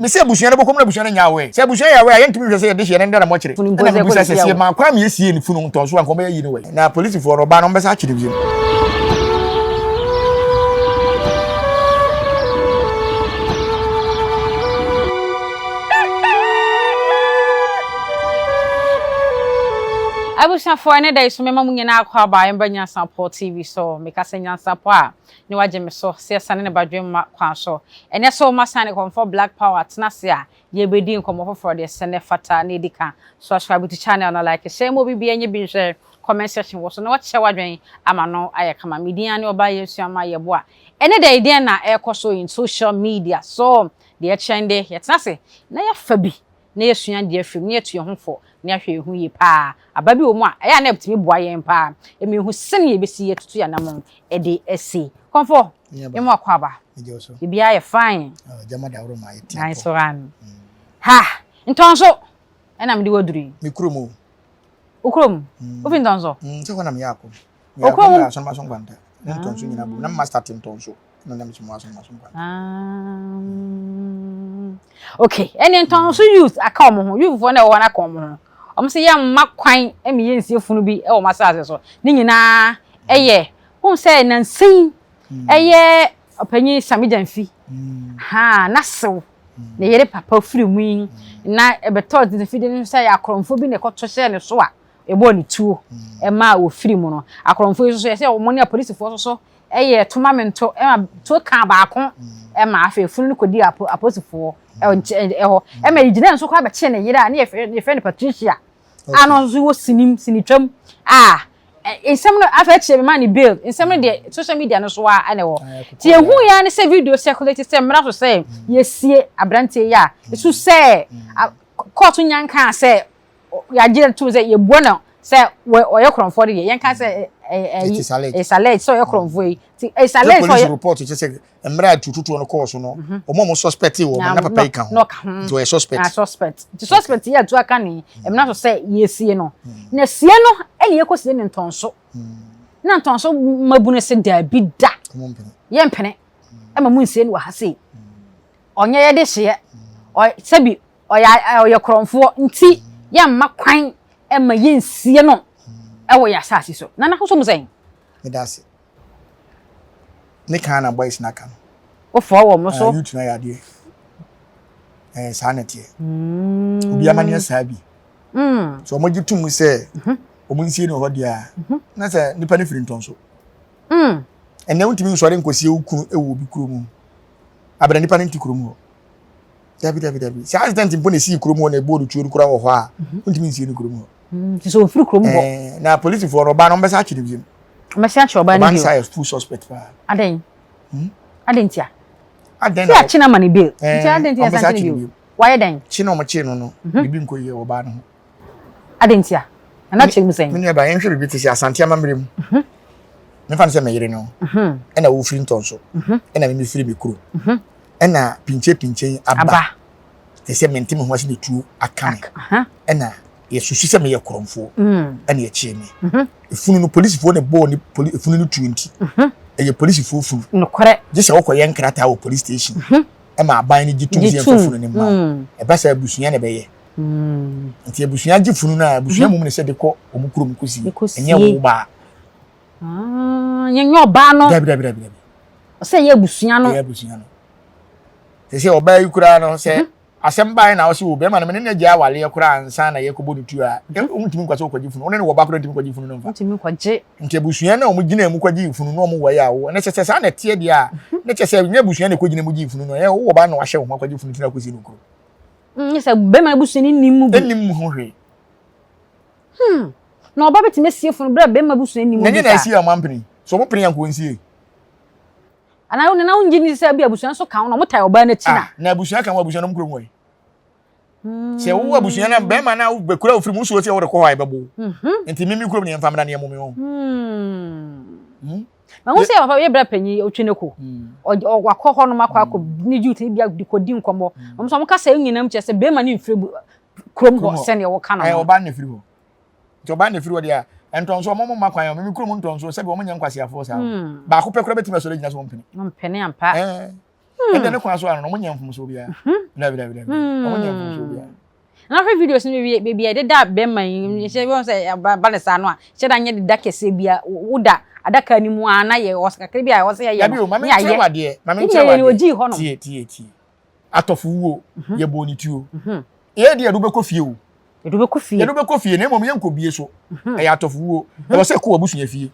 Mese abusua no bɔkɔm na abusua no nyɛ aware. Sɛ abusua yɛ aware a yɛntumi nhwɛ sɛ yɛde hyeɛ no nda na mɔkyere. Ɛna mebisa sɛ sɛ yɛmaa kwan ma yɛsiee ne funu ntɔnso a nka ɔbɛyɛ ayi no wai? Na polisifoɔ no ɔbaa no ɔmbɛsa akye no bio. Abusuafoɔ ɛnɛ da yi so mema mo nyinaa akɔ aba ɛmba Nyansapɔ TV so. Meka sɛ Nyansapɔ a ne wagye me so sɛ yɛsane ne badwemma kwan so. Ɛnnɛ so masan ne kɔmfoɔ Black Power atena ase a yɛrebɛdi nkɔmmɔ foforɔ deɛ sɛ nɛ fata na ɛdi ka. Subscribe to channel na like, share ma obi biara nyɛ bi nhwɛ, comment section wɔ so na wakyɛ w'adwene ama no ayɛ kama. Me din ara ne Ɔbaa Yɛnsua Ma Yɛboa. Ɛnnɛ da yi deɛn na ɛrekɔ so in social media so? Deɛ ɛkyɛn de yɛtena ase na yɛafa bi na yɛasua adeɛ afiri mu, na yɛatu yɛn ho fo, na yɛahwɛ yɛn ho yie pa ara. Aba bi wɔ mu a, ɛyɛ a na ɛtumi boa yɛn pa ara ma yɛhu sɛdeɛ yɛbɛsi atutu yɛn anammɔn de asi. Kɔmfɔ, yɛma wo akwaaba. Biribiara yɛ fine. Nice one. Ha, Ntɔnso ɛna mede wo aduru yi. Me kurom o. Wo kurom? Wofi Ntɔnso? Sɛ hɔ na meyɛ akɔ. Wo kurom? Meyɛ asɔnmaso nkwanta. Ne Ntɔnso nyina bom. Na mma start Ntɔnso. Na nam sɛ mo asɔnmaso nkwanta. Okay, ɛne Ntɔnso youth aka wɔn ho. Youth foɔ na ɛwɔ hɔ no aka wɔn ho. Wɔn sɛ yɛmma kwan ma yɛnsie funu bi wɔ wɔn asase so. Ne nyinaa ɛyɛ, wohu sɛ nansa yi ɛyɛ ɔpanyin Sammy Gyamfi. Ha, n'asew. Ne yere papa firi mu yi na ɛbɛtɔɔ tete no sɛ akorɔmfoɔ bi na ɛkɔto hyɛɛ ne so a ɛbɔɔ ne tuo ɛmaa wɔfiri mu no. Akorɔmfoɔ yi nso so yɛ sɛ wɔn ne apolisifoɔ nso so yɛ to ma mento ɛma tuo kaa baako ɛma afei funu no kɔdii apo apolisifoɔ ɛhɔ ɛma ɛgyina nso koraa bɛkyee ne yere a ne yɛfrɛ no Patricia a na ɔno nso wɔ sinim sinitwam a Nsɛm no afei akyire me maa no bail. Nsɛm no deɛ social media no so ara na ɛwɔ. Nti yɛhu yɛ ara ne sɛ video circulate sɛ mmara so sɛ yɛsie aberanteɛ yi a ɛsu sɛ kɔɔto nya nkaa sɛ yɛagye atom sɛ yɛbua no sɛ ɔyɛ korɔmfoɔ no deɛ yɛnka sɛ it's alleged sɛ ɔyɛ korɔmfoɔ yi. Nti it's alleged sɛ ɔyɛ. Police report kyerɛ sɛ mmerɛ a tututuo no kɔɔ so no mhm. wɔn a wɔn suspect wɔ wɔn na papa yi ka ho nti ɔyɛ suspect. Ah, suspect nti suspect yɛ atu aka ne mmena so sɛ yɛsie no mm. na sie no ɛna yɛkɔ sie ne ntɔnso mm. na ntɔnso mmabu no sɛ daabi da yɛmpene mm. ɛma mu nsie no wɔ ha sei ɔnyɛ yɛde hyeɛ sɛbi ɔyɛ ɔyɛ korɔmfoɔ nti yɛmma kwan ɛma yɛnsie no ɛwɔ yɛ asase so na n'ahosuo mu sɛn. Medase. Ne kan na boys na ka no. Wofɔ wɔ mo so. Ah, youth na yɛ adeɛ. Eh, saa na ɛteɛ. Mm. Obi amaneɛ saa bi. Mm. So wɔn gye tum sɛ mhm. wɔn nsie no hɔ deɛ a, mhm. na sɛ nipa no firi ntɔn so. Mm. Ɛnna wontumi nsɔre nkɔsie wo kunu wɔ obi kuro mu. Abena nipa no nte kurom hɔ. Dabi dabi dabi. Sɛ accident mpo na esii kurom hɔ na ebu odutuo no koraa wɔ hɔ a, mhm. wontumi nsie no kurom hɔ. Mm, nti sɛ ofiri kurom hɔ. Eh, na polisifoɔ no ɔbaa no ɔmbɛsa akye no bio. Ɔmbɛsa akye ɔbaa no bio. Ɔbaa no sa yɛ full suspect paa. Adɛn? Hmm? Adɛn ntia? Adɛn na? Sɛ akye no ama no bail. Eh, nti adɛn ntia yɛsan akye no bio? Wayɛ dɛn? Kye na ɔmo kye no no, mhm. biribi nkɔ yie wɔ ɔbaa no ho. Adɛn ntia? Nana kyerɛ mu sɛn? Me nua ba, yɛnhwɛ biribi te sɛ Asante amammerɛ mu. Mhm. Memfa no sɛ me yere no, mhm. ɛna wofiri ntɔnso, ɛna me mefiri me kurom. Ɛna pinkye pinkye aba. Te sɛ mente me ho ase na tuo aka me. Ɛna yɛsusu sɛ meyɛ korɔmfoɔ mm. ɛna yɛkyee me mhm. efunu no polisifoɔ na ɛbɔɔ ne poli efunu no tuo nti mhm. ɛyɛ polisifoɔ funu nokorɛ gye sɛ wokɔyɛ nkrataa wɔ police station mhm. ɛma aban no gye tum sɛ yɛmfa funu no mma mm. ɛba sɛ abusua na ɛbɛyɛ mm. nti abusua gye funu no a abusua mum ne sɛ de kɔ wɔn kurom kɔsie ɛnyɛ wo baa ah, nyɛ ɔbaa no dabi dabi dabi dabi ɔsɛ ɛyɛ abusua no ɛyɛ abusua no sɛ sɛ ɔbaa yi koraa no sɛ Asɛm bae na ɔse o bɛrima no me ne no agyae awaleɛ koraa ansa na yɛkɔbɔ no tuo a, wontumi nkɔ sɛ wokɔgye funu, wo ne no wɔ ba koraa ntumi nkɔgye funu no mfa. Wontumi nkɔgye. Nti abusua no a wɔn gyinaa mu kɔgyee funu no wɔn wɔ yɛ awo, ɛno kyɛ sɛ saa na ɛteɛ deɛ a, ne kyɛ sɛ nyɛ abusua na ɛkɔgyina mu gyee funu no, ɛyɛ wowɔ ba na wahyɛ wo ho akɔgye funu nti na akɔsi no kuro. Mm, sɛ bɛrima abusua no nnim mu bi. Nnim mu ho hwee. Hmm, na ɔba bɛtumi asie funu berɛ a bɛrima abusua nnim mu bi saa. Na nyɛ na asie a wɔn ampene, so wɔn pene anka wɔn nsie. Anaa wo nana wongye nni sɛ bi abusua nso ka ho na wɔtae ɔbaa no akyi na. Ah, na abusua ka ho abusua no kurom wɔ yi. Sɛ wowɔ abusua na bɛrima na bɛkura ofiri mu nsuo sɛ wode kɔ hɔ a ɛbɛbo. Mhm. Nti mimi kurom ne yɛmfa mmra ne yɛmmɔ me ho. Hmm. Mahu sɛ papa yɛ bra panyin otwe ne ko. Wakɔ hɔ nom akɔ akɔ ne duty bi de kɔdi nkɔmmɔ. Wɔn nso wɔn kasa nyinaa mu kyerɛ sɛ bɛrima no mfiri kurom hɔ sɛnea wɔka no. Ɔbaa no firi hɔ. Nti ɔbaa na efiri hɔ deɛ a, ntɔnso ɔmo mma kwan ɔmo mi kurom ntɔnso sɛbi ɔmo nyɛ nkwaseafoɔ saa. Hmm. Baako pɛ koraa bɛtumi asɔre agyina so ɔmpene. Ɔmpene ampa. Ɛɛ. Ɛnna ne kwan so ano no, wɔn nyɛ mfomsoɔ biara. Dabi dabi dabi, wɔn nyɛ mfomsoɔ biara. Na hwɛ videos no wie baabi a yɛdeda bɛrima yi hyɛ wɔn sɛ ba ne saa no a hyɛ da nyɛ deda kɛseɛ bi a woda adaka no mu a na yɛ ɔsɛ kakra bi a ɔsɛ yɛyɛ no ne ayɛ wadeɛ maame nkyerɛ wadeɛ ogyi hɔ no tie tie tie atɔfo wuo mhm. yɛ bɔ ne tuo mhm. yɛ deɛ yɛde wobɛkɔ fie o yɛde wobɛkɔ fie yɛde wobɛkɔ fie na mmom yɛnkɔ bie so mhm. ɛyɛ atɔfo wuo ɛwɔ sɛ kɔ w'abusua fie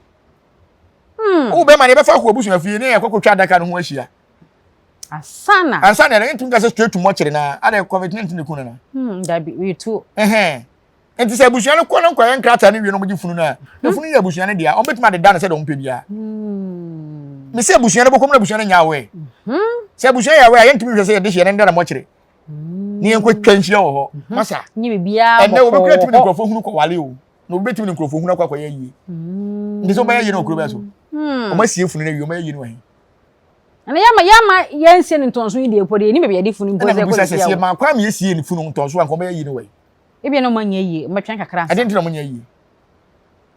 hmm. wo bɛma no yɛbɛfa kɔ w'abusua fie ne yɛkɔkɔtwa adaka no ho ahyia Ansana. Ansana yɛn ntumi kasa straight to mɔkyere na ada covid 19 ne kun na. Hmm, dabi we tu. Ɛhɛn. Nti sɛ abusua no kɔ no nkɔyɛ nkrataa no wie no wɔgye funu no a, hmm. funu yɛ abusua no dea, wɔn bɛtumi adeda no sɛ deɛ wɔn pɛ biara. Hmm. Me sɛ abusua no bɛkɔm na abusua no nyɛ awɛ. Hmm. Sɛ abusua yɛ awɛ a yɛntumi nhwɛ sɛ yɛde hyɛ no nda na mɔkyere. Ne yɛn kɔ twa nhyia wɔ hɔ. Masa. Ɛnɛ wɔbɛkura tumi ne nkurɔfoɔ hunu kɔwale o. Na obi bɛtumi ne nkurɔfoɔ hunu akɔ akɔyɛ yie. Nti sɛ wɔbɛyɛ yie no wɔ kuro bɛɛ so. Wɔn asie funu no awie wɔn bɛyɛ yie no wɔ he. Na yɛma yɛma yɛnsie no ntɔnso yi deɛ mpo deɛ yɛnim baabi yɛde funu mpo sɛ ɛna sɛ sɛ ma kwan mi yɛsie ne funu ntɔnso a nka ɔbɛyɛ yie no wɔ yi. Ebi na ɔmo anyɛ yie ɔmo bɛtwɛn kakra ansa. Ɛde nti na ɔmo nyɛ yie.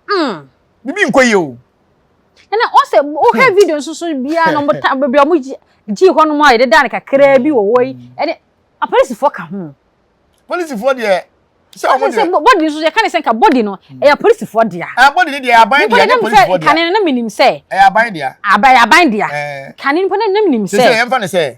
Mm. Bibi nkɔ yie o. Ɛna ɔsɛ wohwɛ hmm. video nso so biara na ɔmo ta baabi a ɔmo gyi hɔ nom a yɛde da no kakraa bi wɔ hɔ yi ɛne apolisifoɔ ka ho. Polisifoɔ deɛ sɛ ɔmo deɛ body nso yɛka ne sɛ nka body no hmm. ɛyɛ polisifoɔ dea. Ɛɛ body ne deɛ aban dea ne polisifoɔ dea. Kane no menim sɛ. Ɛyɛ aban dea. Aba ɛyɛ aban dea. Kane nipa no menim sɛ. Sɛ yɛmfa ne sɛ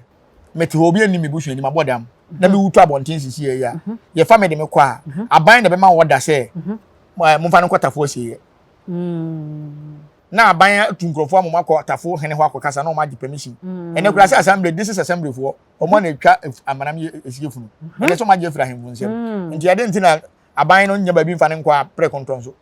mete hɔ obi anim me busua anim abɔ dam na me wutu abɔnten sisi yɛ ya mhm. yɛfa me de me kɔ a mhm. aban na bɛma wɔda sɛ mhm. momfa no nkɔ tafo asieɛ hmm. na aban atu nkurɔfoɔ amom akɔ tafo hene hɔ akɔkasa na wɔn agye permission hmm. ɛnɛ kura sɛ assembly this is assembly foɔ wɔn na atwa amanam yɛ esie funu mhm. ɛnɛ sɛ wɔn agye afiri ahemfo nsam mm. nti ɛde nti na aban no nyɛ baabi nfa ne nkɔ apere kɔntɔn so.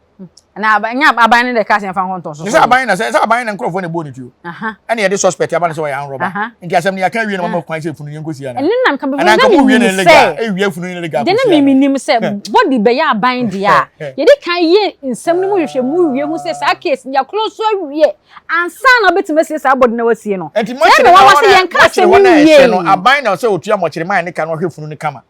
Na aban nya aban no de ka sɛ nfa nkɔntɔn so. Sɛ aban na sɛ sɛ aban na nkurɔfoɔ na ɛbɔ ne tuo ɛna yɛde suspect aba no sɛ ɔyɛ anrɔba nti asɛm no yɛaka awie na wɔma kwan sɛ funu yɛnkɔ si ana ɛne nam ka bɛfo na menim sɛ ɛwia funu no legal de na menim sɛ body bɛyɛ aban deɛ a yɛde kan yɛ nsɛm no mu hwehwɛ mu wie hu sɛ saa case yɛakoro so awie ansa na wobɛtumi asie saa body na wasie no. Nti mɔkyere na wɔn yɛn ka asɛm no wie. No aban na ɔsɛ otua mɔkyere maa ne ka no ɔhwɛ funu no kama.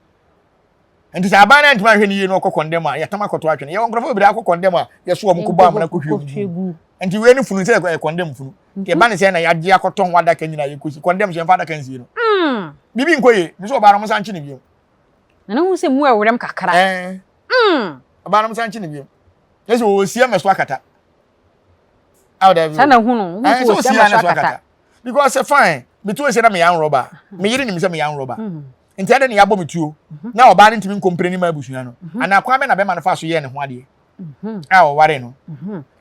Nti sɛ aban na ntoma ahwɛ no yie no ɔkɔ kɔndɛm a yɛtam akɔto atwene. Yɛwɔ nkurɔfoɔ bebree akɔ kɔndɛm a yɛso wɔn kɔbɔ amena kɔhwie gu. Nti wei ne funu sɛ ɛyɛ kɔndɛm funu. Nti ɛba ne sɛ na yɛagye akɔtɔ ho adaka nyinaa yɛkɔsi kɔndɛm so yɛmfa adaka nsie no. Mm. Biribi nkɔ yie. Me sɛ ɔbaa no mo nsa nkye ne bio. Na ne ho sɛ mu ɛwerɛm kakra. Ɛɛ. Mm. Ɔbaa no mo nsa nkye ne bio. Yɛsɛ ɔsi ɛmɛ so akata. Awo dabi. Sɛ na hu no, hu sɛ osi ama so akata. Because sɛ fine, me tuo sɛ na me yan rɔba. Me yere nim sɛ me yan rɔba. Mm-hmm. Nti ɛde ne yabɔ me tuo. Mm-hmm. Na ɔbaa no ntumi nkompere ne ma abusua no. Mm-hmm. Ana kwan bɛ na bɛma no fa so yɛ ne ho adeɛ. A ɔware no.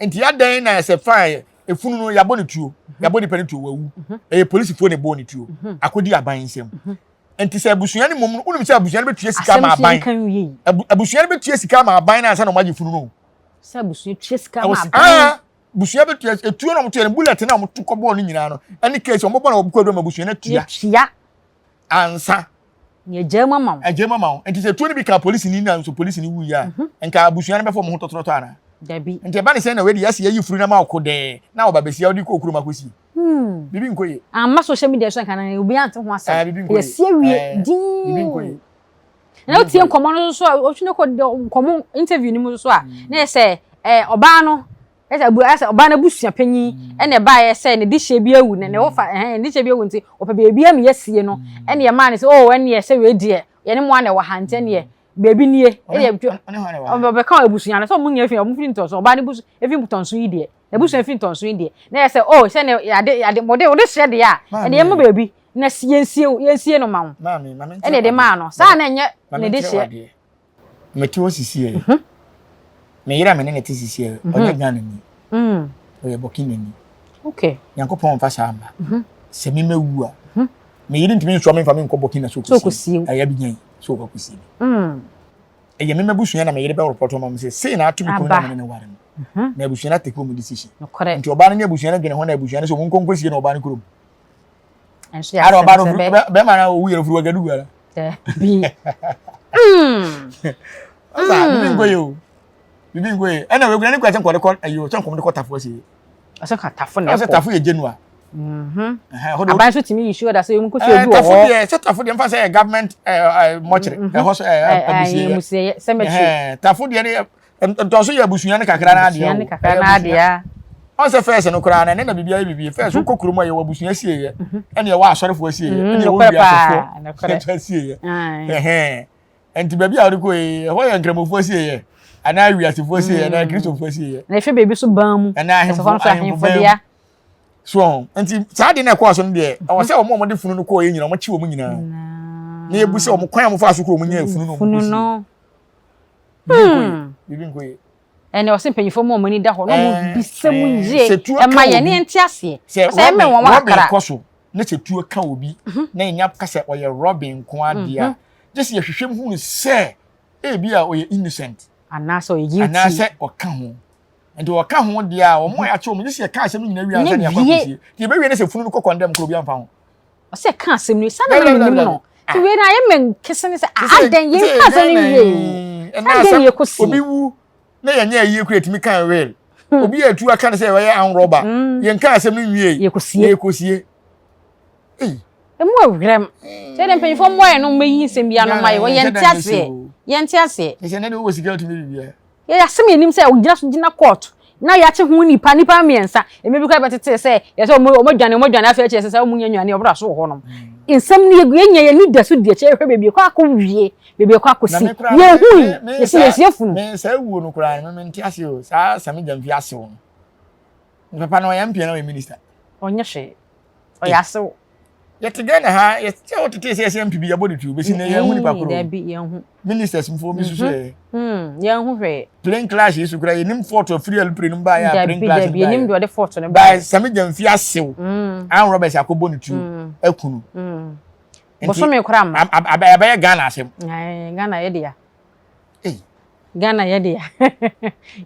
Nti adɛn na sɛ fine efunu no yabɔ ne tuo. Yabɔ nipa ne tuo wawu. Ɛyɛ polisifoɔ na ɛbɔ ne tuo. Akɔdi aban nsam. Nti sɛ abusua no mmom no, wonim sɛ abusua no bɛtua sika ama aban. Abusua no bɛtua sika ama aban no ansa na wɔagye funu no. Sɛ abusua tua sika ma aban. Ah, busua bɛ tua etuo na wɔn tua no bullet na wɔn to kɔ bɔɔl no nyinaa no ɛne case wɔn bɔ na wɔn kɔ aduro ma abusua no tua. Tua. Ansa. Nea egya mu ama wo. Egya mu ama wo nti sɛ etuo no bi ka polisi ni na nso polisi ni wu yi a mhm. nka abusua no bɛfɔ wɔn ho tɔtɔtɔ ana. Dabi. Nti ɛba ne sɛn na wei de yɛsi yɛyi furu na ma ɔkɔ dɛɛ na ɔba besia ɔde kɔ okurom akɔsi. Hmm. Bibi nkɔ yie. Amma social media so nka na obi ante ho asɛm. Eh, bibi nkɔ yie. Yɛsi awie eh, dinn. Bibi nkɔ yie. Na wotie nkɔmmɔ no nso a wotwe no kɔ nkɔmmɔ interview no mu nso a na yɛ sɛ ɛɛ ɔbaa no ɛsɛ abu ɛsɛ ɔbaa no abusua panyin ɛna ɛbaeɛ sɛ ne dehyɛ bi awu ne ne wofa ɛhɛn ne dehyɛ bi awu nti ɔpɛ beebi ama yɛasie no ɛna ɛmaa no sɛ oh ɛneɛ sɛ wei deɛ yɛne mo ana ɛwɔ ha nti ɛneɛ beebi nie ɛyɛ ɔbɛka abusua no sɛ ɔmo nyɛ fi ɔmo firi ntɔnso ɔbaa no busu efi ntɔnso yi deɛ n'abusua fi ntɔnso yi deɛ na yɛ sɛ oh sɛ ne yade yade mo de wo de hyɛ deɛ a ɛne yɛn mo beebi na yɛnsie yɛnsie no ma wo ɛna ɛde maa no saa na ɛnyɛ ne de hyeɛ. mete hɔ sisi yɛ mhm. me yere a me ne ne te sisi yɛ mhm. ɔnyɛ Ghana ni mm. ɔyɛ Burkina ni okay Nyankopɔn mfa saa mma mhm. sɛ me mɛwu a me yere ntumi nsoa me mfa me nkɔ Burkina so kɔsie ɛyɛ bi nyɛn so kɔsie mm. ɛyɛ me mabusua na me yere bɛ report ma me sɛ sei na ato me kunu na me ne ne ware no na abusua no atake wɔn decision nti ɔbaa no ne abusua no dwene ho na abusua no sɛ wɔn nkɔ nkɔsie na ɔbaa no kurom Nso yɛ asɛm sɛ bɛ. Bɛrima na owu yɛrɛ furu Wagadugu ara. Bi. Ɔsa bibi nkɔ yɛ o. Bibi nkɔ yɛ. Ɛna wegura ne kura sɛ nkɔde kɔ ɛyi o sɛ nkɔmde kɔ tafo ase. Ɔsɛ ka tafo na ɛkɔ. Ɔsɛ tafo yɛ Genoa. Aban nso tumi yi sure da sɛ emu kɔ so ebi wɔ hɔ. Tafo deɛ sɛ tafo deɛ nfa sɛ yɛ government ɛɛ mɔkyere ɛhɔ so ɛɛ abusieyɛ. Cemetery. Tafo deɛ ne ntɔso yɛ abusua ne kakra n'adeɛ o. Abusua ne kakra n'adeɛ. Ɔn sɛ first no koraa na ɛnɛ na biribi ayɛ biribi. First wokɔ kurom a yɛwɔ abusua asieeɛ, ɛne yɛwɔ asɔrefoɔ asieeɛ, ɛne yɛwɔ wiasefoɔ nso asieeɛ. Ɛhɛn. Nti baabi a wode kɔ yi, ɛhɔ yɛ nkramofoɔ asieeɛ, anaa wiasefoɔ asieeɛ, anaa kristofoɔ asieeɛ. Na ɛhwɛ baabi so ban mu. Anaa ahemfo ban mu. So ɔho. Nti saa de na ɛkɔɔ so no deɛ, ɛwɔ sɛ wɔn a wɔde funu no kɔɔ yɛ nyinaa, wɔkye wɔn nyinaa. Na yɛbu sɛ wɔn kwan a wɔfaa so kɔ wɔn nyaa funu no wɔn kɔsie. Biribi nkɔ yie. Ɛnna ɔsɛ mpanyinfoɔ mu a wɔn ani da hɔ na wɔn bisa mu yie ɛma yɛn ne yɛn te aseɛ. Sɛ Robin Robin kɔ so na sɛ tuo ka obi na yɛnya ka sɛ ɔyɛ Robin nko adeɛ a, gye sɛ yɛhwehwɛ mu hunu sɛ ebi a ɔyɛ innocent. Anaasɛ ɔyɛ guilty. Anaasɛ ɔka ho. Nti ɔka ho deɛ a wɔn a yɛakyɛ wɔn gye sɛ yɛka asɛm no nyinaa wie ansa na yɛakɔ akɔsie. Nti yɛbɛwie ne sɛ funu no kɔ condemn koro bi amfa ho. Ɔsɛ ka asɛm no saa na menim no. Nti wei na ayɛ me kese ne sɛ adɛn yɛnka asɛm no wie. Adɛn na yɛkɔsie. Obi wu na yɛnyɛ ayie kura yɛtumi kan will. Obi yɛ atu aka ne sɛ ɔyɛ anrɔba. Yɛnka asɛm no nwie. Yɛkɔsie. Yɛkɔsie. Emu awerɛm. Sɛ deɛ mpanyinfoɔ mmoa yɛn no mmɛyi nsɛm bi ano ma yɛ. Yɛnte aseɛ. Yɛnte aseɛ. Ɛsɛ nɛ de wowɔ sika wotumi biribiara. Yɛ asɛm yɛnim sɛ ogyina so gyina court na yɛakye ho nipa nipa mmiɛnsa emi bi koraa bɛtete sɛ yɛsɛ ɔmo ɔmo adwane ɔmo adwane afei akyerɛ sɛ sɛ ɔmo nya nwane ɔbra so wɔ hɔnom nsɛm no yɛgu yɛnya yɛn ani da so di akyire hwɛ baabi ɛkɔ akɔ wie baabi ɛkɔ akɔ si yɛn hu yi yɛsi yɛsi afunu. Me saa wuo no koraa no me nte ase o saa Sami Gyamfi asew no papa no ɔyɛ MP na ɔyɛ minister. Ɔnyɛ hwee ɔyɛ asew. Yɛte Ghana ha yɛte sɛ wotete sɛ yɛsɛ MP bi yɛbɔ ne tuo bɛsi nnɛ yɛnhu nipa koro. Dabi yɛnhu. Ministers mfoɔ bi soso yɛ. Yɛnhu hwee. Plane clash yi so koraa yɛnim fort afiri alupre no baeɛ a plane clash no baeɛ. Dabi yɛnim deɛ ɔde fort no baeɛ. By Sami Gyamfi asew. Armed robbers akɔbɔ ne tuo aku no. Bosome koraa mma. Abɛyɛ Ghana asɛm. Ghana yɛ dea. Ghana yɛ dea.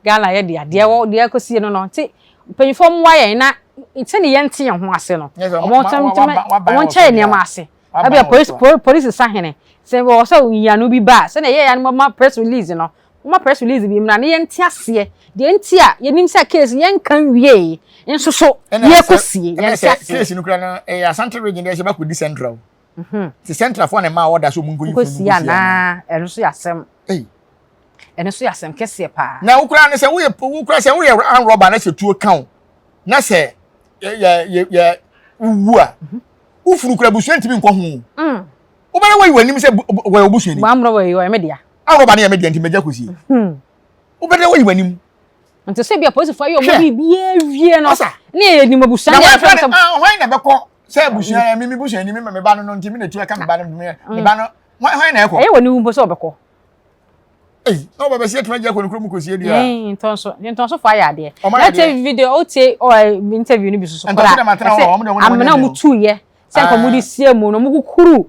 Ghana yɛ dea. Deɛ wɔ deɛ ɛkɔsie no no nti mpanyinfoɔ mmoa yɛn na sɛdeɛ yɛnte yɛn ho ase no wɔn wɔn nkyɛ yɛn nneɛma ase. Ɛbia polisi polisi sahene sɛ wɔ sɛ nyiano bi ba a sɛdeɛ yɛyɛ ya no ma press release no wɔma press release bi mmra na yɛnte aseɛ deɛ nti a yɛnim sɛ case yɛnka nwiee nso so yɛkɔsie yɛnte aseɛ. Case no kura no ɛyɛ Asante region deɛ ɛsɛ bakɔdi central. Ti central fo na ɛma ɔda so ɔmo nkɔyi funu nkɔsi anaa ɛno nso yɛ asɛm. Ɛno nso yɛ asɛm kɛseɛ paa. Na wokura no sɛ woyɛ wokura sɛ woyɛ armed robber na sɛ tuo ka wo na sɛ yɛ yɛ yɛ wowu a wofunu kura abusua ntumi nkɔ ho. Wobɛyɛ wɔyi w'anim sɛ wɔyɛ obusuani. Armed robber yi wɔyɛ me dea. Armed robber no yɛ me dea nti mɛgya kɔsie. Wobɛdɛ wɔyi w'anim. Nti sɛ bi apolisifoɔ ayɛ ɔmo biribiara wie no ne yɛ nim abusua ne yɛ fɛn sɛ. Hwan na bɛkɔ sɛ abusua yɛ mi mi busua ni mi ma mi ba no no nti mi na etu ɛka mi ba no mi ba no hwan hwan na ɛkɔ. Ɛyɛ wɔ ne wu mpo sɛ ɔbɛkɔ. Eyi na ɔba bɛsi ɛtuma gye akɔ ne kurom kɔsie deɛ. Ɛɛ ntɔnso ntɔnso fo ayɛ adeɛ. Ɔmo ayɛ adeɛ. Video ɔtie ɔɛ interview no bi soso koraa. Ɛsɛ amena ɔmo tu yɛ sɛ nka ɔmo de sie mu no ɔmo kukuru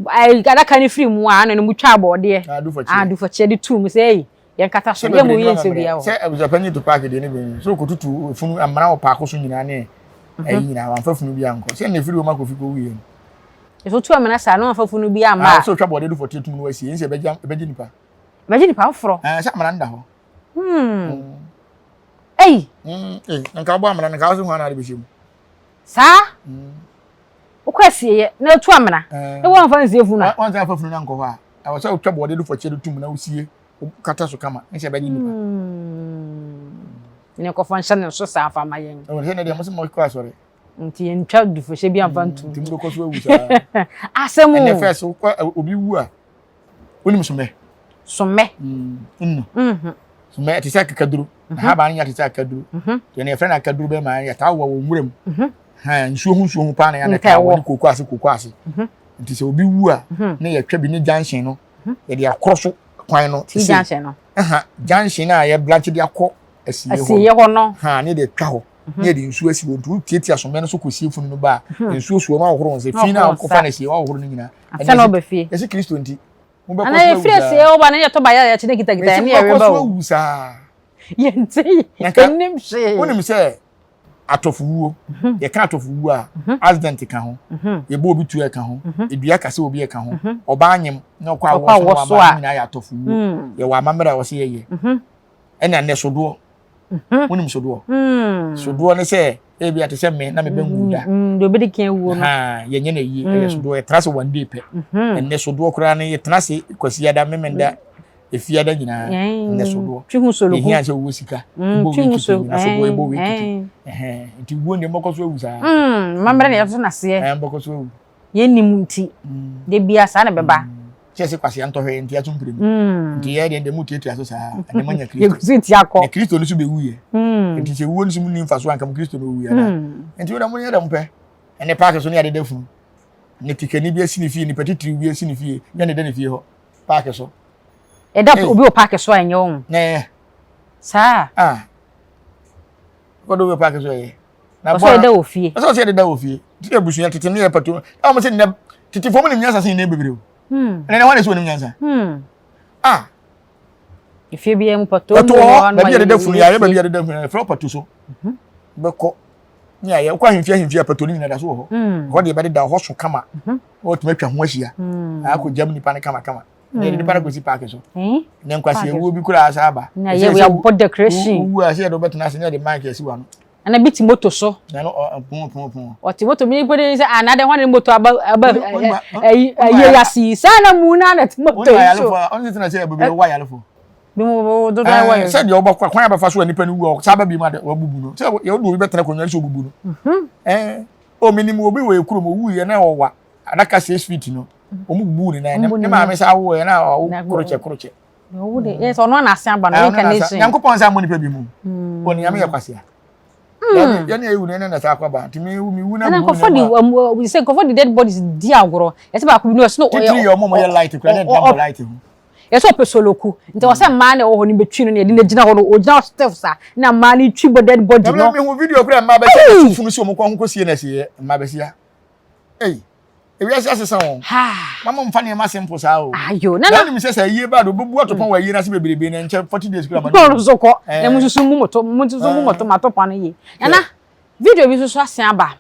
adaka no firi mu a ɛna ɔmo twa abɔdeɛ. Adufɔkyeɛ de tu mu sɛ eyi. Yɛn kata so, yɛn mu yɛn nsɛ biara wɔ. Sɛ abusuapanyin to paaki deɛ ne bɛn so kotutu efunu amena wɔ paako so nyinaa ne mhm. ɛyi nyinaa wɔnfa funu bi ankɔ sɛ na efiri wɔn akɔfi kɔ wuiɛ no. Efu tu amena saa na wɔnfa funu bi amma. Ah, sɛ otwa bɔɔde do fɔte tum no wasie nsɛ ɛbɛgye ɛbɛgye nipa. Ɛbɛgye nipa foforɔ. Ɛɛ sɛ amena no da hɔ. Hmm. Eyi. Hmm. Ee nka ɔbɔ amena no nka ɔso ho ana ade bɛhyɛ mu. Saa. Hmm. Wokɔ asieeɛ na atu amena na wɔamfa nsie funu a. Wɔnsan afa funu no ankɔ hɔ a, ɛwɔ sɛ wotwa bɔɔde do fɔkyɛ do tum na wosie kata so kama ne sɛ ɛbɛgye nipa. Ne nkɔfɔ nhyɛ ne so saa fa ma yɛn. Ɛwɔ sɛ ne deɛ mo sɛ mo kɔ asɔre. Nti yɛntwa dufohyɛ bi amfa ntum. Nti mo bɛkɔ so awu saa. Asɛm o. Ɛnɛ fɛ so wokɔ obi wu a wonim somɛ. Somɛ. Nnu. Somɛ ɛte sɛ akekaduro. Na haban no nya te sɛ akaduro. Deɛ na yɛfrɛ no akaduro bɛma yɛtaa wɔ wɔ nwura mu. Nsuo ho nsuo ho paa na yɛn taa wɔ ne kooko ase kooko ase. Nti sɛ obi wu a na yɛtwa bi ne junction no yɛde akorɔ so kwan no. Ti junction no. Junction a yɛ branch de akɔ asieɛ hɔ no. Ha ne yɛde atwa hɔ. Ne yɛde nsuo asi hɔ nti wotiatia somɛ no so kɔsie funu no ba a nsuo soɔ no ahohoro nsa fi no a wokɔfa no asie woahohoro no nyinaa. Ansa na ɔba fie. Yɛsi Kristo nti. Ana yɛfiri asie ɔba no yɛtɔ ba yɛ yɛkyi ne kitakita yɛne yɛreba o. Awu saa. Yɛnte yɛnnim hwee. Wonim sɛ atɔfowuo mhm. yɛka atɔfowuo a mhm. accident ka ho mhm. yɛbɔ obi tuo ɛka ho edua kase obi ɛka ho ɔbaa nyem na ɔkɔ awɔ so na wama ne nyinaa yɛ atɔfowuo mm. yɛwɔ amammerɛ a wɔsɛ yɛyɛ ɛna nnɛ sodoɔ wonim sodoɔ sodoɔ ne sɛ ebi ate sɛ me na me bɛ nwu da deɛ obi de kan wuo no yɛnyɛ na yie ɛyɛ sodoɔ yɛtena se one day pɛ ɛnɛ sodoɔ koraa no yɛtena se kwasi ada memenda. Efiada nyinaa nnɛ sodoɔ. Twi ho soloku. Ehia sɛ owó sika. Mm, twi ho so. Na sodoɔ ebɔ wei kiti. Nti wuo deɛ mbɔkɔ so awu saa. Mmammerɛ na yɛto n'aseɛ. Ɛɛ mbɔkɔ so awu. Yɛnnim nti. Da biara saa na ɛbɛba. Kyɛ sɛ kwasea ntɔhwɛ nti ato mpire mu. Nti yɛ deɛ deɛ mu tuatua so saa. Ɛnɛ moanya Kristo. Yɛgu so tia kɔ. Na Kristo no so bɛwu yɛ. Nti sɛ wuo no so mu ni mfaso anka mu Kristo no owu yɛ. Nti wo deɛ mo yɛ dɛ mo pɛ. Ɛnɛ paaki so ne adeda funu. Ne tikani bi asi ne fie, nipa titiriw bi asi ne fie, yɛ ne da ne fie hɔ. Paaki so. Ɛda obi wɔ paaki so a ɛnyɛ wɔn. Nɛɛ. Saa. Ah. Kɔdɔ obi wɔ paaki so ɛyɛ. Na bɔ ɛda wɔ fie. Ɛsɛ ɔsɛ ɛdeda wɔ fie. Ti abusua tete ne yɛ pato. Ɛwɔ mo sɛ nnɛ tete fɔm nim nyansa sen nnɛ bebree o. Ɛnɛ wɔn na ɛsɛ wɔn nim nyansa. Ah. Efie bi mu pato. Pato hɔ baabi yɛdeda funu yɛ ayɛ baabi yɛdeda funu yɛ fɛ pato so. Bɛkɔ ne ayɛ wokɔ ahemfie ahemfie a pato no nyina da so wɔ hɔ. Hɔ deɛ bɛdeda hɔ so kama. Wɔtumi atwa ho ahyia. Akɔ gyam nipa no kama kama. Na yɛde nipa no kɔsi paaki so. Na nkwasi ewuo bi koraa asa aba. Na yɛ yɛabɔ decoration. Wowu a sɛ yɛde wobɛtena ase ne yɛde mic asi w'ano. Ana bi te moto so. Na no ɔ pon pon pon. Ɔte moto mi mpo de sɛ ana de hɔn ne moto aba aba ɛyi ɛyi yase yi saa na mu na na te moto yi so. Ɔno tena sɛ bebree wɔ ayarefo. Bi mu dodo ayɛ wɔ. Sɛ deɛ ɔbɛkɔ kwan abɛfa so a nipa no wu a ɔsan ba bi mu a wabubu no sɛ yɛ ɔde obi bɛtena akonnwa so obubu no. Ɛɛ o menim obi wɔ ekurom owu yɛ na ɔwa adaka 6 feet no wɔn bubu ne nan ne maame sɛ awo yɛ na ɔwo korokyɛ korokyɛ. Owu de yɛ sɛ ɔno ana ase aba no reincarnation. Nyankopɔn sɛ amɔ nipa bi mu. Wɔn nyame yɛ kwasea. Yɛne ewu no ɛne na saa akɔba nti mi wu mi wu na bu nkɔfɔ de sɛ nkɔfɔ de dead bodies di agorɔ yɛsɛ baako bi no ɛsɛ no ɔyɛ titiri yɛ ɔmo mo yɛ light kura ne ntina bɔ light ho. Yɛsɛ ɔpɛ soloku nti ɔsɛ mmaa na ɛwɔ hɔ no bɛtwi no na yɛde no gyina hɔ no ɔgyina hɔ stiff saa na mmaa no twi bɔ dead body no. Ɛmi hu video kura mmaa bɛsia funu si ɔmo kɔn ho kɔ sie na ɛsi mmaa bɛsia. Ei ewiase asesa wɔn. Mama nfa nneɛma simple saa o. Ayo nana. Na nim sɛ sɛ ayie ba do obebu atopɔn wɔ ayie n'ase bebrebe na nkyɛn 40 days kura ma. Bɔɔl so kɔ na mu nso mu moto mu nso mu moto ma to pa no yie. Nana video bi nso so asen aba.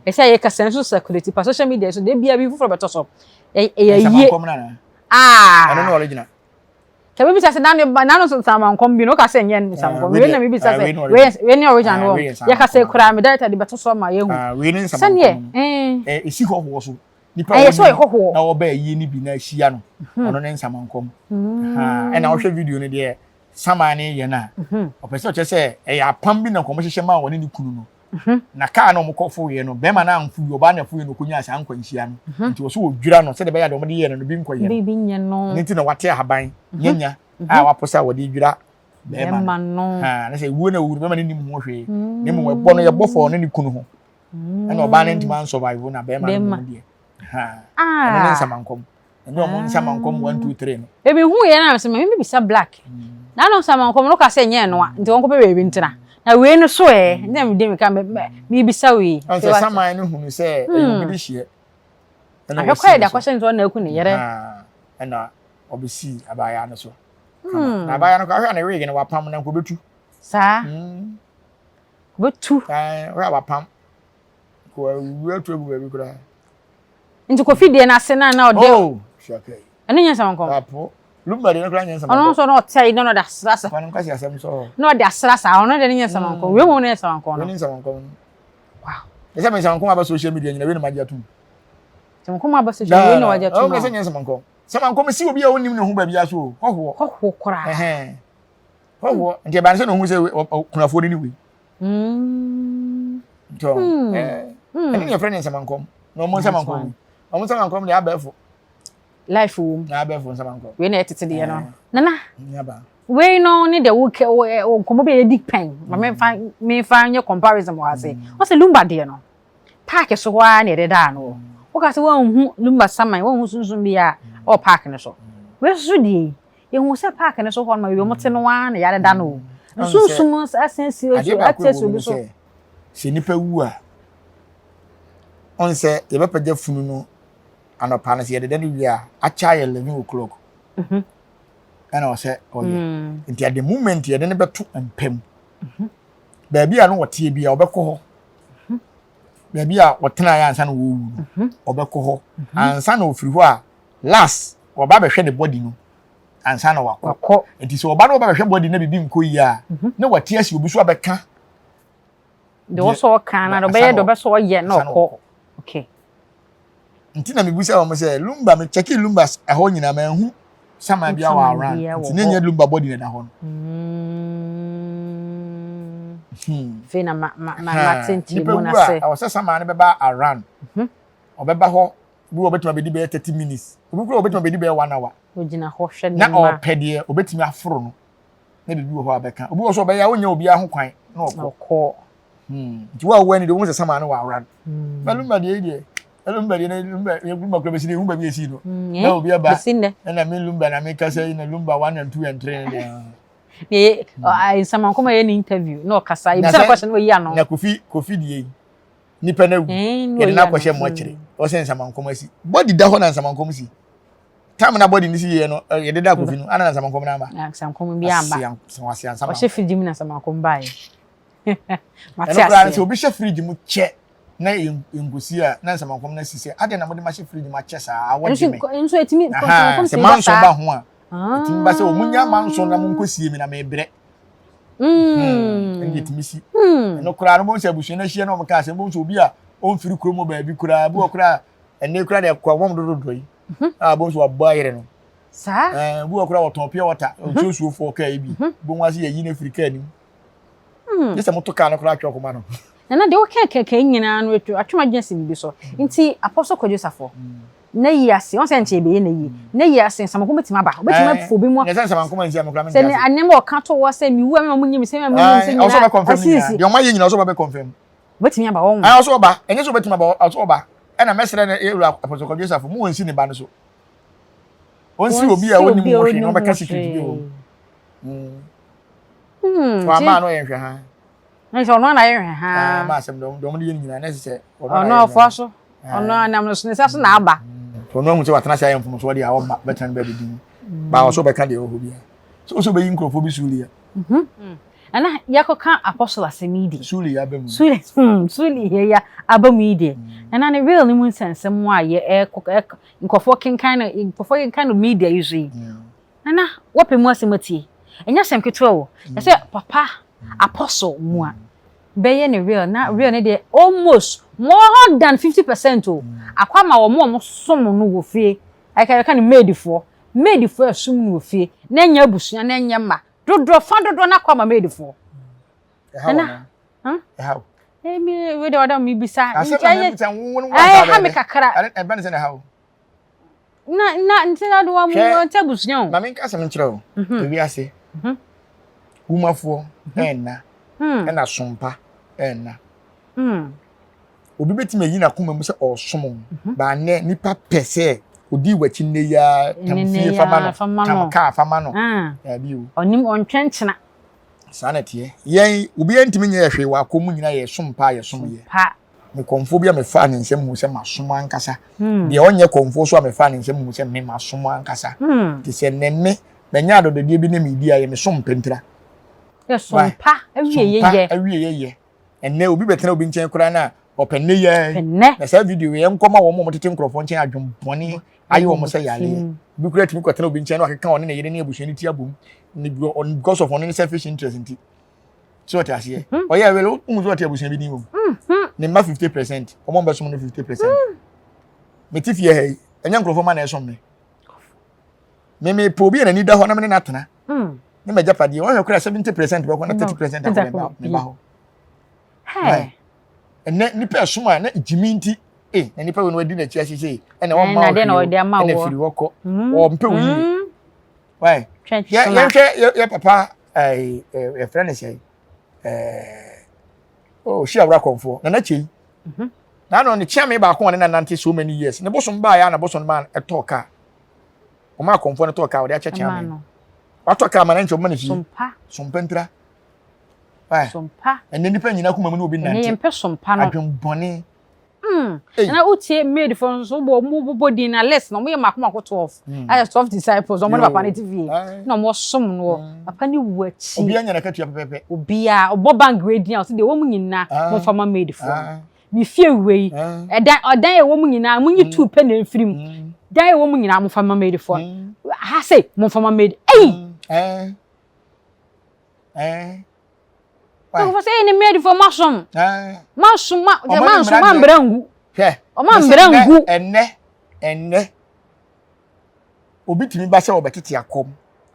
Ɛsɛ yɛ kasa nso circulate pa social media so de bia bi foforɔ bɛtɔ so. Ɛyɛ yie. Ah. Ɛno ne original. Sɛ bibisa sɛ nanu nanu nsamankom bi no woka sɛ nyɛ nsamankom wei na bibisa sɛ wei wei ne original no yɛ ka sɛ kura me director de bɛto so ma yɛhu ah, wei ne nsamankom sɛneɛ eh esi hɔhoɔ so nipa ɛyɛ sɛ ɔyɛ hɔhoɔ na ɔbɛ ayie ne bi na ahyia no mhm. ɔno ne nsamankom mhm. ɛna ɔhwɛ video no deɛ saman ne yɛ no a mhm. ɔpɛ sɛ ɔkyerɛ sɛ ɛyɛ apam bi na nkɔmɔ hyehyɛ maa wɔne ne kunu no Mhm. Na kaa na wɔkɔ foeɛ no, bɛrima no amfo wie, ɔbaa no afoeɛ no ɔkɔnyaa saa nkwanhyia no. Mhm. Nti wɔso wɔdwira no sɛdeɛ ɛbɛyɛ a deɛ wɔde yɛɛ no no bi nkɔyɛ no. Bi nyɛ no. Ne nti na wate ahaban mhm. nyanya a wapo sɛ wɔde dwira bɛrima no. Ha, ne sɛ wuo na owuo no bɛrima no nim ho hwee. Na mmom ɛbɔ no yɛbɔ fɔɔ ne ne kunu ho. Ɛna ɔbaa no ntumi ansurvive na bɛrima no mu deɛ. Ha, ɛno ne nsamankɔm. Ɛnyɛ ɔmo nsamankɔm 1 2 3 no. Ebi hu yɛ na sɛ mɛ bisa black. Na no nsamankɔm no ka sɛ nyɛ no a nti wɔn kɔpɛ baabi ntena. Na wei no so ɛ nti na mede meka mɛ bisa wei. Ɔn sɛ saman no hunu sɛ ɛyɛ obi de hyeɛ. Ahwɛ kɔ yɛ de akɔhyɛ nti ɔna aku ne yere. Ɛna ɔbɛsii abaayaa no so. Na abaayaa no kɔ ahwɛ a ne wig no wapam na nka obetu. Saa. Obetu. Ɛɛ hwɛ a wapam. Kò awu atu agu baabi koraa. Nti Kofi deɛ n'ase na na ɔde. Oh, hwɛ Ɛno nyɛ nsɛm Apo. Lumba deɛ no koraa nyɛ nsɛm Ɔno nso na ɔtɛ yi na ɔde asra sa. Fa no nkwasi asɛm sɔ. Na ɔde asra sa ɔno deɛ no nyɛ nsɛm nkɔm. Wei mu no nyɛ nsɛm nkɔm no. Wei ne nsɛm nkɔm no. Wow. Ɛsɛ me nsɛm nkɔm aba social media nyina wei na magye atum. Nsɛm nkɔm aba social media wei na wagye atum. Ɔno sɛ nyɛ nsɛm nkɔm. Nsɛm nkɔm si obi a onim ne ho baabi aso o. Hɔhoɔ. Hɔhoɔ koraa. Ɛhɛn. Hɔhoɔ. Nti ɛbaa ne sɛ na ohun sɛ kunafoɔ no ne wei. Nti ɔ ɛne ne yɛfrɛ ne nsɛmankɔm na ɔmo nsɛmankɔm ɔmo nsɛmankɔm deɛ abɛɛfo life wɔ mu na abɛɛfo nsɛmankɔm wei na ɛtete deɛ no nana wei no ne deɛ wo nkɔmmɔ bi a yɛdi pɛn ma memfa memfa nyɛ comparison wɔ ase wɔn sɛ lumba deɛ no park so hɔ ara na yɛde daa no wɔ woka sɛ wɔnhu lumba saman wɔnhu sunsun bi a ɔwɔ park no so wei nso deɛ yi Yɛhu sɛ park no so hɔ no baabi a wɔte no ara na yɛadeda no o. Sunsum asan si Adeɛ baako ate a asi ɛwɔ mu obi ne so. sɛ, sɛ nipa wu a, ɔn sɛ yɛbɛpagya funu no anɔpa no sɛ yɛdeda no wie a, akyɛ ayɛ 11 o'clock ɛna ɔsɛ ɔyɛ. Nti at the moment yɛde no bɛto mpa mu, baabi a no wɔteɛ bi a ɔbɛkɔ hɔ. Baabi a ɔtenaeɛ ansa na wɔrewu no, ɔbɛkɔ hɔ. Ansa na ɔfiri hɔ a, last wɔba bɛhwɛ ne body no ansa na wakɔ. Wakɔ. Nti sɛ ɔba na ɔba bɛhwɛ body na biribi nkɔ yie a, na wate asi obi so abɛka. Deɛ ɔsɔ ɔka na deɛ ɔbɛyɛ deɛ ɔbɛsɔ ɔyɛ na ɔkɔ. Okay. Nti na mebisa wɔn sɛ lumba me kyɛke lumba ɛhɔ nyinaa manhu. Saman biara wɔ around. Nti ne nyɛ lumba body na ɛda hɔ no. Afei na ma ma ma ma tenten mu na se. Nipa wu a ɛwɔ sɛ saman no bɛba around. Ɔbɛba hɔ bi wɔ obetumi abɛdi bɛyɛ 30 minutes. Obi kura obetumi abɛdi bɛyɛ 1 hour. Ogyina hɔ hwɛ ne ma. Na ɔpɛ deɛ obetumi aforo no. Na biribi wɔ hɔ a bɛka. Obi wɔ so ɔbɛyɛ a wonyɛ obiara ho kwan na ɔkɔ. Ɔkɔ. Nti wo a wowɔ ani deɛ wohu sɛ saman no wɔ around. Ba lumba deɛ yi deɛ lumba deɛ na lumba yɛ lumba kura bɛsi deɛ ehu baabi esi no. Na obi aba ɛna me lumba na me kasa yi na lumba 1 and 2 and 3 ne deɛ. Ne nsamankɔm a yɛ ne interview na ɔkasa ebisa na question na oyi ano. Na Kofi Kofi deɛ yi nipa na wu yɛde no akɔhyɛ mmɔkyere ɔsɛ nsamankɔm asi body da hɔ na nsamankɔm si time na body no si yɛ no yɛde da Kofi no ana na nsamankɔm no aba. Nsamankɔm bi amba. Ɔhyɛ fridge mu na nsamankɔm baeɛ. Mate aseɛ. Ɛno koraa no sɛ obi hyɛ fridge mu kyɛ na nkosi a na nsamankɔm no asi sɛ adɛn na mode mahyɛ fridge mu akyɛ saa awɔ gye me. Nso etimi nsamankɔm sɛ manso ba ho a etimi ba sɛ wɔn nya manso na mo nkosie mi na mebrɛ. Ɛnna etimi si. Ɛno koraa no bɔn sɛ abusua no ahyia na wɔn kaa sɛ bɔn sɛ obi a ɔmfiri kurom wɔ baabi koraa bi wɔ koraa ɛnne koraa deɛ kɔ wɔn dodo dɔ yi a bɔn sɛ wabɔ ayere no. Saa. Ɛɛ bi wɔ koraa wɔtɔn pure water nsuosuofoɔ kaa yi bi bɔn ase yɛ yi na efiri kaa nim. Gye sɛ moto kaa no koraa atwe ɔkoma no. Nana deɛ woka kɛkɛ nyinaa no atwe atwe m'adwene asi biribi so. Nti Apostle Kwadwo Safo, n'ayi ase, wɔn sɛ nkyɛ yɛbɛyɛ n'ayi, n'ayi ase nsamanko bɛtumi aba, obɛtumi afa obi mu. Nyɛ sɛ nsamanko ma nsi a me koraa mente ase. Sɛ nneɛma ɔka to hɔ sɛ mewu a mema mo nyim sɛ mema mo nyim sɛ nyinaa. Ɔsɛ ɔbɛ confirm nyinaa. Deɛ ɔma yɛ nyinaa ɔsɛ ɔbɛ confirm. Obɛtumi aba wɔn. Ɔsɛ ɔba, ɛnyɛ sɛ obɛtumi aba, ɔsɛ ɔba. Ɛna mɛsrɛ no yɛwura Apostle Kwadwo Safo, mo wɔnsi ne ba no so. Ɔnsi obi a ɔnim ho hwee na ɔbɛka secret bi wɔ mu. Hmm. Wama ano yɛ nhwɛ ha. Ne sɛ ɔno na yɛ nhwɛ ha. Ah, ma asɛm dɔm dɔm de yɛ nyinaa na sɛ ɔno na yɛ. Ɔno ɔfoa so. Ɔno anam no so ne nsa so na aba. Ɔno ahu sɛ watena ase ayɛ mfomsoɔ deɛ a ɔmma bɛtena no baabi din. Ba ɔso bɛka deɛ ɛwɔ hɔ biara. Sɛ ɔsɛ ɔbɛyi nkurɔfoɔ bi suuli a. Ɛna yɛkɔka apostle asɛm yi deɛ. Suuli yɛ aba mu. Suuli suuli yɛ ya aba mu yi deɛ. Ɛna ne real ne mu nsɛnsɛm a yɛ ɛkɔ nkurɔfoɔ kenkan no nkurɔfoɔ kenkan no media yi so yi. Nana, woapɛ mu asɛm atie. Ɛnyɛ asɛm ketewa o. Ɛsɛ papa apostle mua bɛyɛ ne real na real ne deɛ almost more than 50% o. Akɔ ama wɔn a wɔsom no wɔ fie. Ɛka yɛka no maidfoɔ. Maidfoɔ a ɛsom no wɔ fie na ɛnyɛ abusua na ɛnyɛ mma. Dodoɔ fa dodoɔ no akɔ ama maidfoɔ. Nana, ɛha wo. Ɛmi wei deɛ ɔdɔ mi bisa. Asɛm na mi bisa wo wo ɛha mi kakra. Ɛbɛn sɛ na ɛha wo. Na na nti na de wɔn wɔn ti abusua o. Maame nka asɛm nkyerɛ o. Mhm. Ewiase. Mhm. Wumafoɔ mhm. ɛnna. Hmm. Ɛna sompa ɛnna. Hmm. Obi betumi ayi n'akoma mu sɛ ɔresom o. Baanɛ nipa pɛ sɛ odi w'akyi nnɛ yi ara tam fie fama no tam kaa fama no. Ah. Daabi o. Ɔnim ɔntwɛnkyena. Saa na ɛteɛ. Yɛn obiara ntumi nyɛ yɛ hwee wɔ akɔm mu nyinaa yɛ som pa yɛ som yɛ. Me kɔmfoɔ bi a mefaa ne nsam hu sɛ masom ankasa. Hmm. Deɛ ɔnyɛ kɔmfoɔ so a mefaa ne nsam hu sɛ me masom ankasa. Hmm. Te sɛ ne me manya adɔdɔdeɛ bi ne medi a yɛ me som mpentira. Yɛ som pa awie yɛ yɛ. Awie yɛ yɛ. Ɛnɛ obi bɛtena obi nkyɛn koraa na ɔpɛ ne yɛ. Na saa video yɛ nkɔma wɔn a wɔtete nkurɔfoɔ nkyɛn adwembɔne ayɛ wɔn sɛ yareɛ. Obi koraa tumi kɔtena obi nkyɛn na wakeka ɔne ne yere ne abusua ne ti abom because of ɔne ne selfish interest nti. So ɔte aseɛ. Mhm. Ɔyɛ wele wohu sɛ ɔte abusua bi din wɔ mu. Mhm. Ne mma 50%, wɔn bɛsom no 50%. Mm. Mete fie ha yi, ɛnyɛ nkurɔfoɔ ma na ɛsom me. Me mepɛ obi a n'ani da hɔ na me ne no atena. Mm. Ne m'agyapadeɛ, wɔhwɛ koraa 70% bɛkɔ na 30% akɔ me ba hɔ. Ɛnɛ nipa ɛsom a na gyimi nti eh na nipa wei no wadi n'akyi ahyehyɛ yi ɛna wɔn mma ɔhwɛ ɛna firi hɔ kɔ wɔn mpɛ wo yie. Why? Yɛnhwɛ yɛ papa ɛɛ yɛfrɛ no sɛ ɛɛ oh hyia awura kɔnfoɔ nana kyei mhm. na ano ne kyea me baako a ne nanante so many years ne bosom baa ya na bosom maa ɛtɔɔ kaa wɔn akɔnfoɔ no tɔɔ kaa wɔde akyɛ kyea me watɔ kaa ma na nkyɛn wɔn ma ne fie sompa ntira why sompa ɛnɛ nipa nyinaa kuma mu ne obi nante adwembɔne Mm. Na wotie maid fo nso wobɔ ɔmo bobɔ din na list na ɔmo yɛ mako mako 12. Mm. Ayɛ 12 disciples ɔmo ne papa ne te fie. Na ɔmo som no mm. Papa ne wu akyi. Obiara nya n'akatua pɛpɛpɛ. Obiara ɔbɔ bank wei din a ɔsɛ deɛ wɔn mu nyinaa ah. mo fa ma maid fo. Ah. Me fie wei. Ah. Ɛdan ɔdan ɛwɔ mu nyinaa mo nyi mm. tu pɛ na mfiri mu. Mm. Dan ɛwɔ mu nyinaa mo fa ma maid fo. Mm. Ha sɛ mo fa ma maid. Ei. Eh. Eh. Nkurɔfoɔ sɛ ɛne mɛdifoɔ moasom moasom mansom mambrɛ ngu hwɛ ɔma mbrɛ ngu ɛnɛ ɛnɛ. Obi tumi ba sɛ ɔbɛtete akɔm.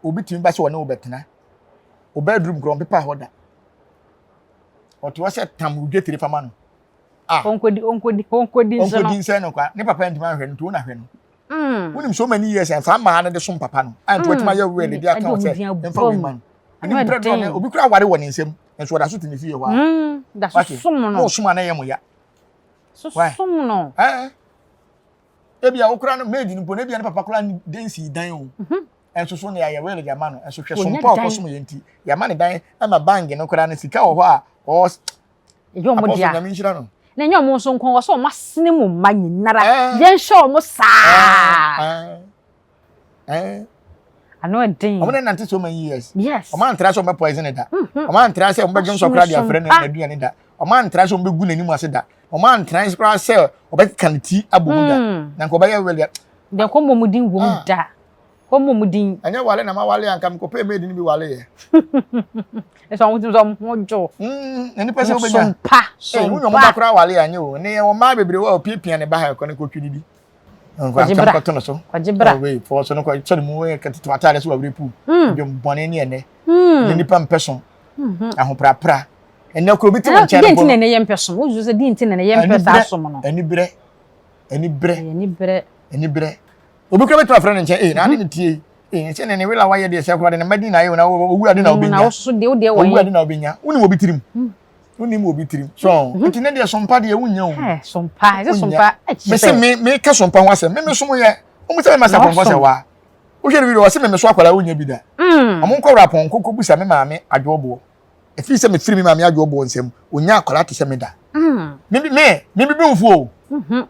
Obi tumi ba sɛ ɔne wo bɛtena. Wo bedroom koraa ɔmpepa hɔ da. Ɔte hɔ sɛ tam wo dwetire fa ma no. Ah. Ɔnkɔdi ɔnkɔdi ɔnkɔdi nso no. Ɔnkɔdi nsɛn no kwa. Ne papa ntumi anhwɛ no nti wo na hwɛ no. Mm. Wonim so many years and saa mmaa no de som papa no. A nti watumi ayɛ wɛl de aka wo sɛ mfa wei ma no. Ɛne mprɛ doɔ obi kura aware wɔ ne nsam nso ɔda so te ne fie hɔ a. Mm, da so som no. Mo som a na ɛyɛ mo ya. So som no. Eh. Ebia wo kura no maid no mpo na ebia ne papa kura de nsi dan o. Mhm. Ɛnso so ne ayɛ wɛl de ama no. Ɛnso hwɛ som pa ɔkɔsom yɛ nti. Yɛama ne dan ama bank no kura no sika wɔ hɔ a ɔs Ɛnyɛ wɔn Apostle dea. Nyame nhyira no. Na ɛnyɛ wɔn nso nko, wɔ sɛ wɔn asene mu mma nyinara. Eh. Yɛnhyɛ wɔn saa. Eh, eh. Ano ɛden. Wɔn nante so many years. Yes. Wɔn antra sɛ wɔn bɛ poison da. Mhm. Wɔn antra sɛ wɔn bɛ dwonsɔ koraa de afrɛ no Asomesompa. aduane da. Wɔn antra sɛ wɔn bɛ gu n'anim ase da. Wɔn antra koraa sɛ wɔbɛkeka ne ti abɔ mu da. Mm. Na nka wɔbɛyɛ wɛlɛ. Deɛ kɔmmɔ mu din wɔ mu Ah. da. Kɔmmɔ mu din. Ɛnyɛ wale na ma wale anka mekɔpɛ maid no bi wale yɛ. Ɛsɛ wɔn ti sɛ wɔn ho dwo. Mm, na nipa sɛ wobɛnya. Sompa, Ee, wonya sompa. ɔmo ba koraa wale anyɛ o. Ne yɛwɔ mmaa bebree wɔ a opiapia ne ba ha ɛkɔ ne kɔtwi didi. Kɔgye bra. Nkɔto no so. Kɔgye bra. Wei, fɔɔ so no kɔ sɔre mu wei kɛtete ataade so wɔ awere puu. Mm. Dwom bɔne ne ɛnɛ. Mm. Ne nipa mpɛ so. Mhm. Ahoprapra. Ɛnɛ kuro bi te wɔn nkyɛn Deɛ no nti mpo na no. ɛnɛ yɛ mpɛ som. Wosusu sɛ deɛ nti na ɛnɛ yɛ mpɛ saa som no. Anibrɛ. Anibrɛ. Anibrɛ. Anibrɛ. Obi kura bɛtumi afrɛ ne nkyɛn, ee, na ade ne tie yi. Ee, sɛ ne ne wela wayɛ deɛ sɛ koraa de ne mma din na ayɛ o, na owu ade na Mm, na wobɛnya. wo so deɛ wo deɛ wɔ Owu he? ade na wobɛnya. Wonim obi tirim. Wonim obi tirim. So, nti ne deɛ sompa deɛ wonya o. Ɛ, sompa, ɛsɛ Wonya. sompa, ɛkyɛ Me se sɛ. me meka sompa ho asɛm. Me me som yɛ. Wɔn sɛ me ma Na sapɔnkɔ sɛ ɔsom. waa. Wohwɛ ne video ɔse me me so akwadaa wonya bi da. Mm. Wɔn nkɔ wura pɔnkɔ kɔ busa me maame adwoɔboɔ. Ɛfiri sɛ mefiri me maame adwoɔboɔ nsam, onya akwadaa te sɛ me da. Mm. Me me me bibi nfuo o. Mhm.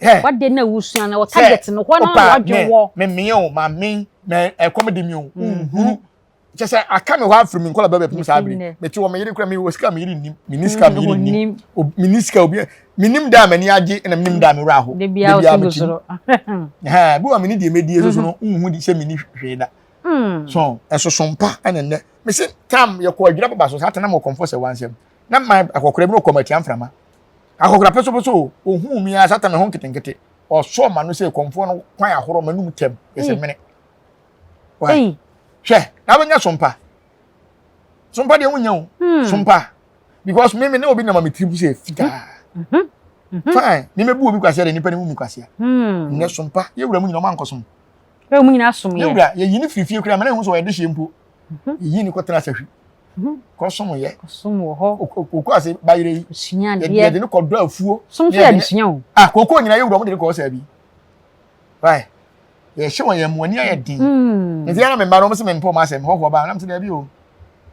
Hɛ. Wade na wusua na wɔ target no hɔ na wadwen wɔ. Me me o ma me me ɛkɔm de mi o. Nhuru. Kyɛ sɛ aka me hɔ afiri me nkɔla bɛbɛ pem saa bere. Me te wɔ me yere kura me wɔ sika me yere nim. Me ni sika me yere nim. Me ni sika obi me nim da m'ani agye na me nim da me wura ho. De bia o singo soro. Ha, bi wa me ni deɛ medie so so no nhu di sɛ me ni hwee da. So ɛso so mpa ɛna nnɛ. Me se tam yɛ kɔ adwira baba so saa tena mo kɔmfɔ sɛ wansɛm. Na ma akɔkora bi no kɔ matia mframa. Akɔkora pɛsopɛso o, ohuu me ara satan me ho nketenkete. Ɔsɔɔ m'ano sɛ kɔmfoɔ no kwan ahorɔ m'anum tɛm, ɛsɛ mene. Why? Hwɛ, na wobɛnya sompa. Sompa deɛ wonya o. Hmm. Sompa. Because me me ne obi nam me tirim sɛ fitaa. Hmm. Hmm. Hmm. Fine. Me mebu obi kwasea de nipa ne mu mi kwasea. Nnɛ sompa, yɛwura mu nyina ɔma nkɔsom. Yɛwura mu nyina som yɛ. Yɛwura, yɛyi ne firi fie koraa, ma na ehu sɛ ɔyɛ dehyeɛ mpo. Yɛyi ne kɔtena sahwi. Kɔsom yɛ. Kɔsom wɔ hɔ. Koko ase bayerɛ yi. Sua adeɛ. Yɛde no kɔdɔ afuo. Som so yɛ adesua o. Ah, koko nyina yɛwura ɔmo de no kɔɔ saa bi. Right. Yɛhyɛ wɔn yɛn mu ani ayɛ den. Mm. Nti yɛn na me mma no ɔmo sɛ me mpɔ ɔmo asɛm hɔhoɔ ba na me sɛ daabi o.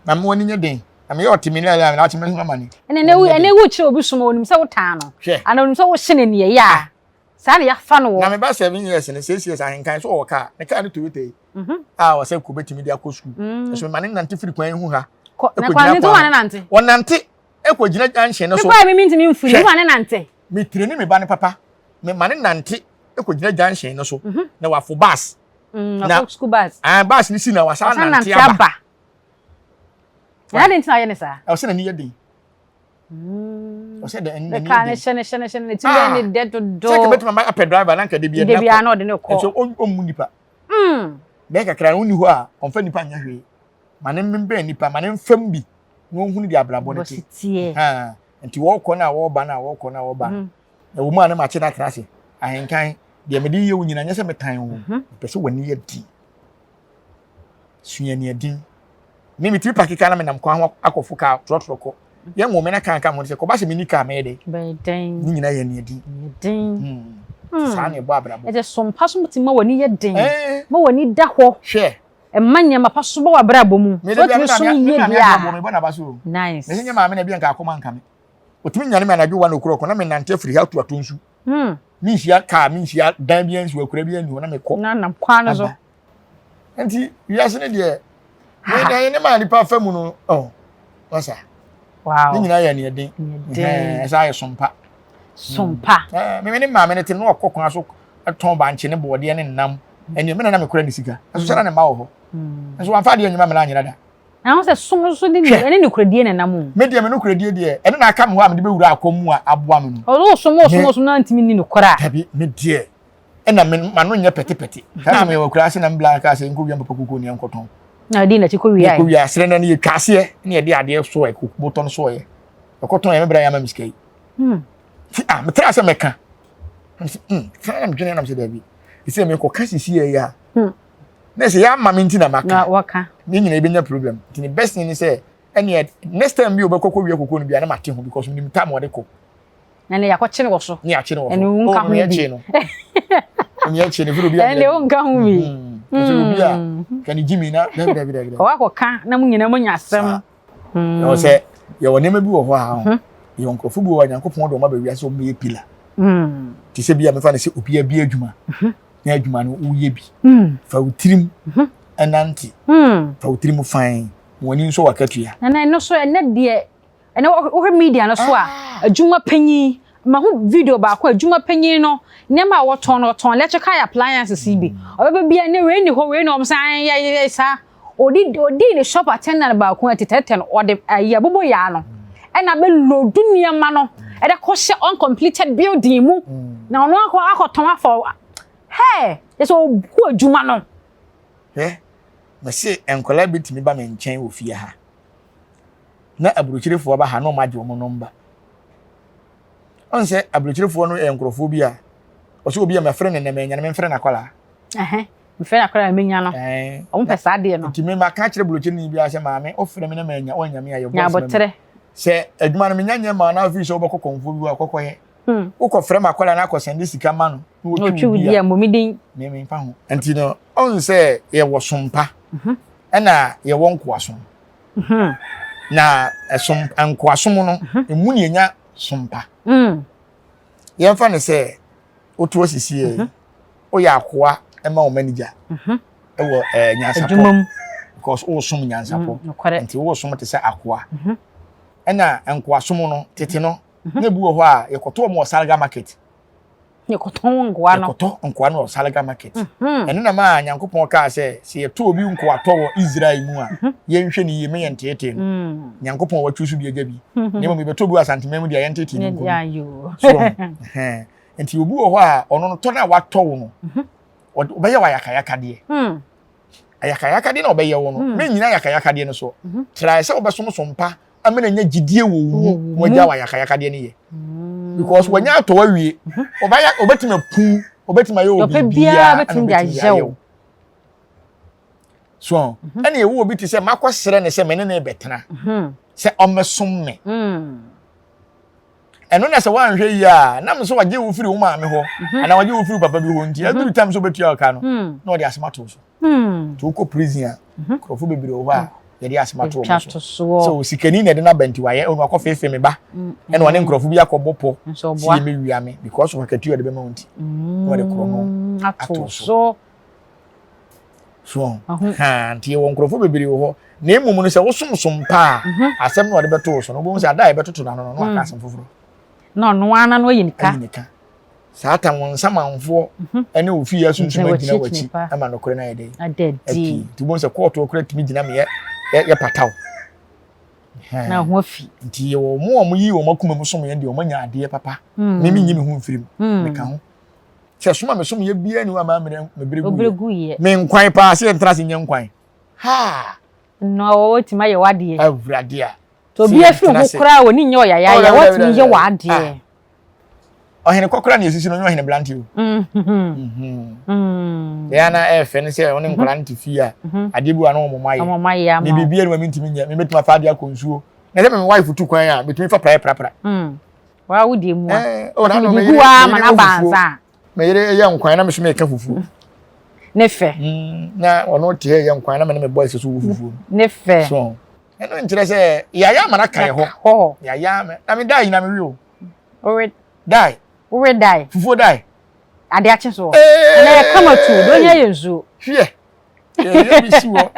Na mo ani nyɛ den. Na meyɛ ɔte me lɛlɛ a na ate me ho amane. Ɛnna ɛnɛ ewu kyerɛ obi som onim sɛ wotaa no. Hwɛ. Ana onim sɛ wohyɛ no aniɛyɛ a. Saa na yɛafa no wɔ. Na me ba 7 years no 6 years ahenkan so ɔwɔ kaa ne kaa no Toyota yi. Mhm. A ɔsɛ kò betumi de akɔ sukuu. Ɛso mema ne nante firi kwan yi ho ha. Kɔ na kwan ne to wa ne nante. Ɔnante ekɔ gyina junction no so. Mekɔ a mi ntumi nfiri wa ne nante. Me tireni me ba ne papa. Me ma ne nante ekɔ gyina junction no so. Mhm. Na wafo bus. Na school bus. Ah bus ni si na wasa nante aba. Na de ntina ayɛ ne saa. Ɔsɛ n'ani yɛ den. Ɔsɛ dɛ ɛnna ne kaa ne hyɛ ne hyɛ ne hyɛ ne ti bɛyɛ ne dɛ dodo. Sɛ kɛmɛtuma ma apɛ driver na nka de bi ɛna kɔ. De bi ano ɔde ne kɔ. Nso ɔmmu nipa. Bɛyɛ kakra no wonni hɔ a ɔmfa nipa nyɛ hwee. Ma ne mbɛn nipa ma ne mfam bi na ɔnhunu de abrabɔ no te. Nti wɔkɔ no a wɔba no a wɔkɔ no a wɔba no. Ɛwɔ mu a ne makye no atena ase. Ahenkan deɛ mede yɛ wo nyina nyɛ sɛ metan wo. Mepɛ sɛ w'ani yɛ den. Sua aniɛden. Me metumi pake kaa na menam kwan ho akɔfo kaa trɔtrɔ kɔ. Yɛ nwome na kaa nka ho sɛ kɔba sɛ menni kaa mɛyɛ dɛ. Bɛyɛ dɛn? Ne nyinaa yɛ aniɛden. Den. Hmm. Saa na ɛbɔ abrabɔ. Ɛsɛ sompa so ti ma w'ani yɛ den. Ma w'ani da hɔ. Hwɛ. Ɛma nneɛma pa so bɔ w'abrabɔ mu. Me de bia me som yie deɛ a. Mebɔ n'aba so o. Nice. Mese nyɛ maame na bi nka akɔma nka me. Otumi nyane me anadwo 1 o'clock na menante afiri ha to ato nsu. Hmm. Menhyia kaa, menhyia dan bi ansi akura bi anni hɔ na mekɔ. Na nam kwan no so. Nti wiase no deɛ me na ne maa nipa fa mu no oh wasa. Wow. Ne nyinaa yɛ aniɛden. Ɛsɛ ayɛ sompa. Sompa. Eh, me ne maame no te no ɔkɔ kwan so tɔn bankye ne bɔɔdeɛ ne nam. Ɛnneɛ me na na mekura ne sika. Ɛso sɛ na ne mma wɔ hɔ. Nso wamfa adeɛ nyuma me na anyera da. Na ho sɛ som nso ne ɛne nokoradie na ɛnam o. Me deɛ me nokoradie deɛ ɛno na aka me hɔ a mede bɛwura akɔm mu a aboa me no. Ɔno som som som na ntumi nni nokorɛ a. Dabi me deɛ. Ɛna me m'ano nyɛ pɛtepɛte. Saa na meyɛ wɔ akura ase na me bla kaa sɛ nkɔ wia mpapa kukuo ne nkɔtɔn. Na ɔdi n'akyi kɔ wia. Kɔ wia serɛ na ne yɛtwa aseɛ ne yɛde adeɛ soɔ ɛkɔ botɔ no soɔyɛ. Ɛkɔtɔn yɛ me bra yɛ ama me sika yi. Hmm. Ti ah metra sɛ mɛka. Hmm saa na medwene nam sɛ daabi. Ɛsɛ mekɔka sisi yɛ yɛ a. Hmm. Na sɛ yɛ ama me nti na maka. Na wɔka. Ne nyina yɛbɛnya problem. Nti ne best thing ne sɛ ɛneɛ next time bi wobɛkɔ kɔ wia koko no bi a na mate ho because menim time wɔde kɔ. Na ne yɛakɔkye no wɔ so. Ne yɛakye no wɔ so. Ɛne wo nka ho bi. Yɛakye no. Ɛne yɛakye no firi obi a. Ɛne wo nka ho bi. Nso obi a ka ne gyimi na dabi dabi dabi. Ɔwɔ akɔka na mo nyinaa mo nya asɛm. Ɛwɔ sɛ yɛwɔ nneɛma bi wɔ hɔ a yɛwɔ nkurɔfo bi wɔ hɔ a Nyankopɔn de wɔn aba wiase wɔn bɛyɛ pila. Te sɛ bi a mefa no sɛ obi abi adwuma na adwuma no woyɛ bi. Fa wo tirim ɛnante. Fa wo tirim fan. Wɔn ani nso wakatua. Nana ɛno so ɛnɛ deɛ Ɛnɛ wohwɛ media no so a, ah. adwuma panyin, mahu video baako adwuma panyin no, nneɛma a wɔtɔn no, ɔtɔn electrical appliances yi bi. Mm. Ɔbɛba bi a ne wei ni hɔ, wei na wɔn san yɛ yɛ saa. Odi odi ne shop attendant baako a tetɛtɛ no, ɔde ayi abobo yaa no. Ɛna bɛ load nneɛma no, ɛde kɔhyɛ uncompleted building mu. Mm. Na ɔno akɔ akɔtɔn afɔ. Hey, yɛ sɛ ɔgu adwuma no. Hwɛ, mese nkwadaa bi tumi ba me nkyɛn wɔ fie ha. na aburokyerefoɔ ba ha na wɔn agye wɔn nɔmba ɔn sɛ aburokyerefoɔ no yɛ nkurɔfoɔ bi a ɔsɛ obi a mɛfrɛ ne nɛmɛ nyane mɛmfrɛ n'akwadaa. Mfrɛ n'akwadaa mɛnya no wɔn pɛ saa adeɛ no. Nti me ma ka kyerɛ burokyereni bi sɛ maame ɔfrɛ me na mɛnya ɔnya me ayɛ voice mɛmɛ sɛ adwuma no menya nyɛ ma na afei sɛ wobɛkɔ kɔnfoɔ bi hɔ akɔkɔyɛ hmm. wokɔ frɛ m'akwadaa na akɔ sɛnde sika ma no na wɔtwi wo di a mmom din me memfa ho nti no ɔn sɛ yɛwɔ sompa mhm. ɛna yɛwɔ nkoasom mhm. na ɛsom nkoasom no mhm. emu na yɛnya sompa mm. yɛmfa no sɛ woto asisi yɛ mhm. woyɛ akoa ma wo manager ɛwɔ ɛɛ nyansapɔ because wosom nyansapɔ mm, nti wosom te sɛ akoa ɛna nkoasom no tete no na ebi wɔ hɔ a yɛkɔtɔ wɔn wɔ salga market. Yɛkɔtɔn nkoa no. Yɛkɔtɔ nkoa no wɔ Salaga market. Mhm. Ɛno na maa Nyankopɔn kaa sɛ, sɛ yɛtɔ obi nkoatɔ wɔ Israel mu a, mhm. yɛnhwɛ ne yie, meyɛ nteetee no. Mm. Nyankopɔn watwi so bi agya bi. Mhm. Na mmom yɛbɛtɔ bi wɔ Asanteman mu deɛ yɛnteetee no nko. So, nti obi wɔ hɔ a, ɔno no tɔ no a watɔ wo no, ɔbɛyɛ wɔ ayakayakadeɛ. Hmm. Ayakayakadeɛ na ɔbɛyɛ wo no, hmm. mennyina ayakayakadeɛ no so. Trae sɛ wobɛsomsom pa ama na nya gyidie wɔ wo mu na wagya wɔ ayakayakadeɛ no yɛ mm. because wanya atɔ awie mhm. ɔbɛyɛ ɔbɛtumi apun ɔbɛtumi ayɛ wɔ biribiara ɛna ɔbɛtumi ayɛ wo so mhm. ɛna ewu obi te sɛ makɔ srɛ ne sɛ mene ne bɛtena mhm. sɛ ɔmɛsom me mm. ɛno na sɛ woanhwɛ yie a nam sɛ wagye wo firi wo maame hɔ anaa wagye wo firi papa bi hɔ nti aduru tam sɛ wobɛtua ɔka no mm. na ɔde asɛm ato so hmm. nti wokɔ prison a mhm. nkurɔfoɔ bebree wɔ hɔ a yɛde asɛm ato wɔn so sɛ osikani na ɛde n'aba nti wayɛ ɔno akɔ feefe me ba mm. ɛna ɔne nkurɔfoɔ bi akɔbɔ pɔ si yɛ mewia me because of akatua ɔde bɛma wɔn ti na ɔde korɔ no ato so so ha nti yɛwɔ nkurɔfoɔ bebree wɔ hɔ na mmom no sɛ wosomsom paa mhm. asɛm na ɔde bɛto wo so no wobɛhu sɛ ada a yɛbɛtoto no ano no na waka mm. asɛm foforɔ na ɔno ara no ayi ne ka Saa tam wo nsamanfoɔ mhm. ne wo fie asunsum agyina w'akyi ama nokorɛ no ayɛ dɛ apue nti wobɛhu sɛ kɔɔto ɔkora tumi gyina me yɛ pataw na ho afi nti yɛwɔ wɔn a wɔyi wɔn akoma mu som yɛn deɛ wɔn anya adeɛ papa hmm. me menyi me ho mfiri mu hmm. meka ho sɛ soma me som yɛ biara ni hɔ a maa mmerɛ gu yɛ me nkwan paa sɛ yɛntra ase nyɛ nkwan ha na wɔtumi ayɛ w'adeɛ awurade a sɛ obi afiri ho koraa wɔ ne nyɛ ɔyayaya wɔtumi yɛ w'adeɛ ah. Ɔhene kɔkora na esisi no ɔnyɛ ɔhene blante o. Mm-hmm. Deɛ ana ɛfɛ ne sɛ ɔne nkwadaa no te fie a mm-hmm. adeɛ bi wɔ ano wɔn ayɛ. Ne biribi anum a mentumi nyɛ mebɛtumi afa adeɛ akɔ nsuo. Na sɛ me wife tu kwan a metumi fa praeɛ prapra. Mm. Waa wo deɛ mu a. Oh, na me yere ma na bansa. Me yere yɛ nkwan na me so meka fufuo. Ne fɛ. Mm, na ɔno te yɛ nkwan na me ne me boys so wɔ fufuo. Ne fɛ. So ɛno nkyerɛ sɛ yɛayɛ ama no aka yɛ hɔ. Yɛayɛ ama na me daa nyina me wi o. Owe. Die. Wowe die. Fufuo die. Ade akye soɔ. Ɛna yɛ kama tu. Do nya yɛ nsuo. Hwiɛ. Yɛ bi si hɔ.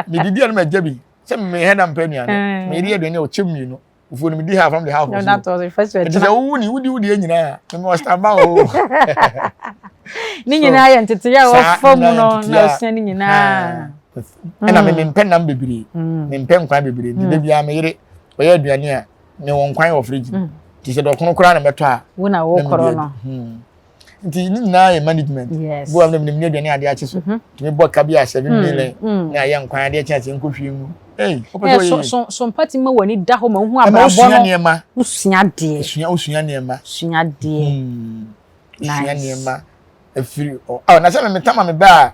Me didi a no ma gya bi. Sɛ me hɛ na mpɛ aduane. Me yɛ aduane a ɔkyɛ mmienu. Fufuo no me di half na me de half wɔ so. Nti sɛ wowu ni wodi wodi nyinaa. Me wɔ stand by o. Ne nyinaa yɛ nteteyɛ a wɔfa mu no na osua ne nyinaa. Ɛna me mempɛ nam bebree. Mempɛ nkwan bebree. Nti da biara me yere ɔyɛ aduane a me wɔ nkwan wɔ fridge mu mm. nti sɛ dɔkono koraa na mɛtɔ a wo na wokorɔ no hmm. Nti ne nyinaa yɛ management. Yes. Bo a na menim ne aduane adeɛ akye so. Mhm. Tumi bɔ ka bi a 7 mm, million mm. na ayɛ nkwan adeɛ kye aseɛ nkɔhwie ngu. Ei, wopɛ sɛ so ɔyɛ so so mpati ma w'ani da hɔ ma wohu Ɛma abrabɔ wosua no. nneɛma. Wosua adeɛ. Sua wosua nneɛma. Sua adeɛ. Sua Nice. nneɛma afiri hɔ. Oh, na sɛ me metam a mebaa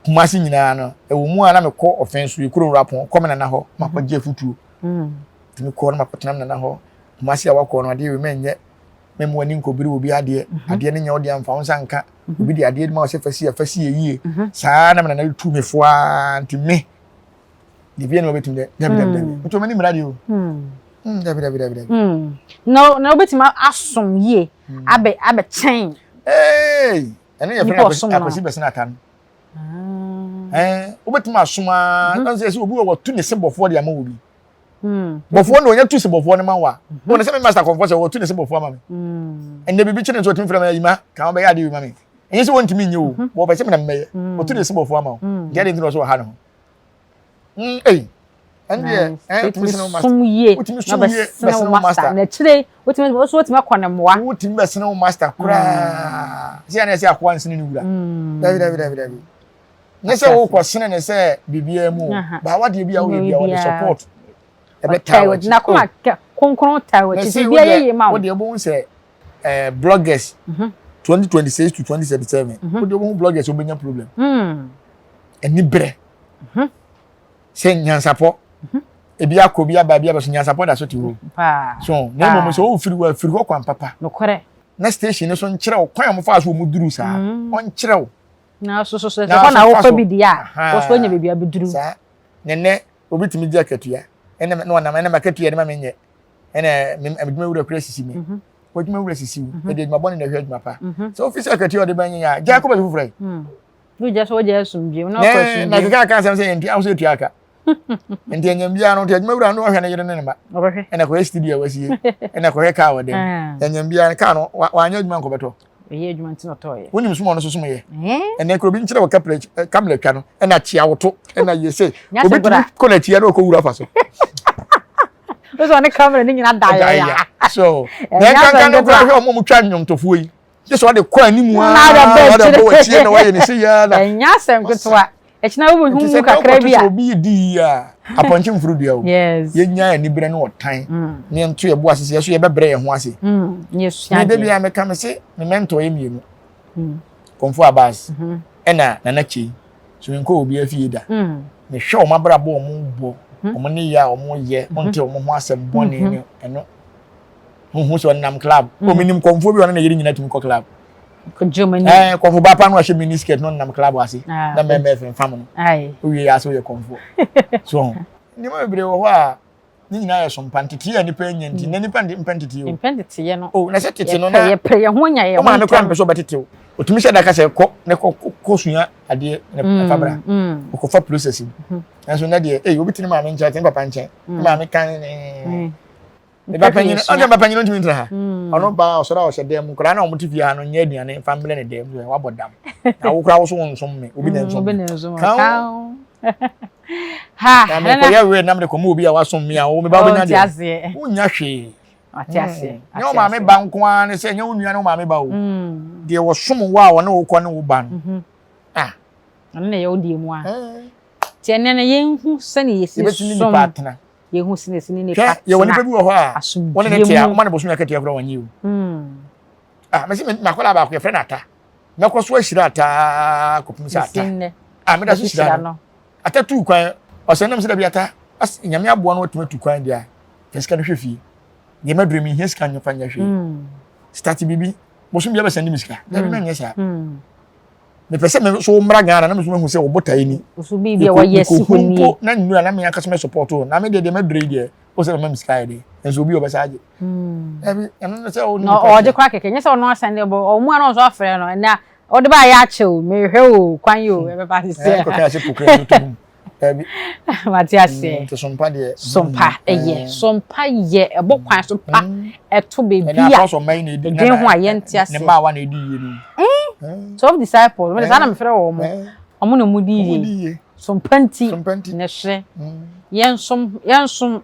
Kumasi nyinaa no, ɛwɔ mu a na mekɔ ɔfɛn so, yɛ kuro wura pɔn, kɔ me nana hɔ, makɔgye afutuo. Nti mekɔ na makɔtena me nana hɔ. Kumasi a wakɔ no, adeɛ wei mɛnyɛ. Mɛma w'ani nkɔbiri obi adeɛ. Mhm. Adeɛ no nyɛ wo deɛ mfa wo nsa nka. Mhm. Obi de adeɛ ma wo sɛ fa si a, fa si yɛ yie. Mhm. Saa na me nana tu me fo ara nti me, deɛ bia ne wɔbɛtumi dɛ, dabi dabi dabi. Mm. Nti wɔn ani mmira deɛ o. Mm. Dabi dabi dabi dabi. Na na wobɛtumi asom yie abɛ abɛkyɛn. Ee, ɛno yɛ Nipa fɛn ɔsom no. akwasi bɛsɛn ata no. Ah. Ɛɛ, wobɛtumi asom aa, Mhm. ɛn sɛ sɛ obi wɔ wɔtu ne se bɔfoɔ de ama obi. Mm. Bɔfoɔ no ɔnya tu se bɔfoɔ no ma wa. Mhm. Wɔn sɛ me master kɔnfɔ sɛ wɔtu ne se bɔfoɔ ama me. Mm. Ɛnna biribi kyerɛ nso ɔtumi fira mi ayima kan wɔbɛyɛ adeɛ ma me. Ɛnyɛ sɛ wɔntumi nyɛ o, Mhm. wɔpɛ sɛ me na mɛyɛ. Mm. Wɔtu ne se bɔfoɔ ama wo. Mm. Nti adeɛ nti na ɔsɛ ɔha ne ho. Ei, ɛn deɛ, Nice. ɛn wotumi Wotumi sene wo master. som yie Wotumi na som yie bɛsene wo bɛsene wo master. master. Na akyire wotumi wo so wotumi akɔ ne mmoa. Wotumi bɛsene wo master koraa. Sɛ yɛn na ɛsɛ akoa nsene ne wura. Dabi dabi dabi dabi. Nyɛ sɛ wokɔ sene ne sɛ biribiara mu o. Baa wadeɛ bi a woyɛ bi a wɔde support ɛbɛtaa w'akyi. Na koma kronkron taa w'akyi. Sɛ biribiara yɛ yie ma wo. Wodeɛ wobɛhu sɛ eh, bloggers 2026 to 2037 wodeɛ wobɛhu bloggers wobɛnya problem. Ɛni berɛ. Sɛ nyansapɔ ebi akɔ bi aba bi aba so nyansapɔ da so te hɔ. So na mmom sɛ wofiri hɔ afiri hɔ kwan papa. Nokorɛ. Na station no so nkyerɛ wo kwan a wɔfaa so wɔn duru saa. Ɔnkyerɛ wo. Na so so so sɛ hɔ na wofa bi deɛ a, wo so anya baabi abɛduru. Saa. Na nnɛ obi tumi gye akatua ɛna na ɔnam ɛna makatua de ma menyɛ ɛna adwuma wura kura sisi me. W'adwuma wura sisi wo. Ɛde adwuma bɔne na ɛhwɛ adwuma pa. Sɛ wofi sɛ akatua ɔde bɛnyɛ a, gyae kɔ baabi foforɔ yi. Wogya sɛ wogya asomdwe na ɔkɔ asomdwe. Na keka aka asɛm sɛ yɛntua wo sɛ yɛtua aka. Nti ɛnyɛ biara no nti adwuma wura no ɔhwɛ ne yere ne ne mma. Ɔbɛhwɛ. Ɛna kɔhwɛ studio a wasie. Ɛna kɔhwɛ kaa wɔ dɛm. Ɛnyɛ biara kaa no wanyɛ adwuma nkɔbɛtɔ. Ɛyɛ adwuma nti na ɔtɔɔyɛ. Wonim som a ɔno nso som yɛ. Ɛnɛ kura obi nkyerɛ wɔ kapla kamla twa no ɛna kyea woto ɛna yɛ sɛ obi tumi kɔ n'akyi ɛna ɔkɔ wura fa so. Wosɛ ɔne kamla ne nyina da yɛ ya. So na ɛnkankan no kura hwɛ ɔmo ɔmo twa nnwomtofoɔ yi. Gye sɛ ɔde kɔ anim aa na ɔde bɔ w'akyi na wayɛ ne se yɛ na. Ɛnyɛ asɛm ketewa. Ɛkyina wo hu mu kakra bi a. Nti sɛ obi di yie a apɔnkye mforo dua o. Yes. Yɛnya aniberɛ ne ɔtan. Ne yɛnto yɛn bo ase sɛ yɛso yɛbɛbrɛ yɛn ho ase. Yɛsua Me da adeɛ. biara meka me se me mentor yɛ mmienu. Komfo Abbas ɛna Nana Kyei. So menkɔ obiara fie da. Mehwɛ wɔn abrabɔ a wɔn bɔ, wɔn nneyɛɛ a wɔn yɛ, wonte wɔn ho asɛm bɔne ne ɛno. Huhu sɛ ɔnam club. O menim kɔmfoɔ bi a ɔne ne yere nyinaa tumi kɔ club. Ɛɛ kɔmfo ba pa no ahyɛ mini skirt no ɔnam club ase. Ah. Na mɛmɛ fɛn fam no. Owie yɛ ase oyɛ kɔmfoɔ. So ho. Nneɛma bebree wɔ hɔ a ne nyinaa yɛ sompa nteteyɛ a nipa anya nti na nipa mpɛ nteteyɛ o. Mpɛ nteteyɛ no. O na sɛ tete no na yɛpɛ yɛn ho anya yɛn ho. O maame kora mpɛ sɛ ɔbɛtete o. Otumi hyɛ da ka sɛ kɔ ne kɔ kɔ sua adeɛ ne mm, fa bra. Mm. Ɔkɔfa process mu. Mm-hmm. Nanso na deɛ ee obi te ne maame nkyɛn te ne papa nkyɛn. Ne maame kan ne. Ne ba panyin ɔne ba panyin ntumi ntra ha. Hmm. Ɔno ba ɔsɔre a ɔhyɛ dan mu koraa na wɔn te fie ha no nyɛ aduane nfa mbrɛ ne dan mu wabɔ dam. Na wo koraa wo so wo nsom me obi na nsom me. Kan. Ha. Na me kɔyɛ wei na me de kɔma obi a wasom me a wo me ba wobɛnya deɛ. Wonya hwee. Ate aseɛ. Hmm. Nyɛ wo maame ba nko ara ne sɛ nyɛ wo nua ne wo maame ba o. Hmm. Deɛ wɔsom wo a wɔne wo kɔ ne wo ba no. Mhm. Ah. Ɔno na ɛyɛ wo deɛ mu a. Nti ɛnɛ no yɛnhu sɛne yɛsi som. Yɛhu sɛ yɛsi ne nipa tena. Yɛwɔ nipa bi wɔ hɔ a wɔne ne te a asomdwoeɛ mu. wɔma ne bosome akatua koraa wɔnyɛ o. Hmm. Ah, mesi me makɔla baako yɛfrɛ no ata. Mɛkɔ so ahyira ata kɔpem sɛ ata. Ah, meda so hyira no. Ata tuu kwan ɔsɛ nam sɛ dabi ata as nyame aboa no watumi atu kwan deɛ a fɛ sika no hwɛ fie. Deɛ madure me hia sika nyɛ fa nyɛ hwee. Hmm. Start biribi bosom bi abɛsɛn de me sika. Dabi hmm. mɛnyɛ saa. Hmm. Mepɛ sɛ me so mmra Ghana na me so mahu sɛ wo botae ni. So biribi a wɔyɛ si hɔ nie. Mpo na nnura na me ankasa me support o. Na me deɛ deɛ madure yi deɛ o sɛ mema me sika yɛ de. Nso obi ɔbɛsa agye. Ɛbi ɛno ne sɛ o Na ɔgye kora kɛkɛ nyɛ sɛ ɔno asan de bɔ ɔmo a na ɔnso afrɛ no ɛnna ɔde ba ayɛ akyɛ o mehwɛ o kwan yi o ɛbɛba sisi. Ɛkɔka ase pokura so to mu. Ɛbi. Mate aseɛ. Nti sompa deɛ. Sompa ɛyɛ sompa yɛ ɛbɔ kwan so pa ɛto beebi a. Ɛna akɔ mma yi na edi. Ɛdwen ho a yɛnte aseɛ. Ne mmaawa na edi yie no. 12 disciples wɔn de saa na mefrɛ wɔn wɔn na wɔn di yie sompa nti na ɛhyɛ yɛn som yɛn som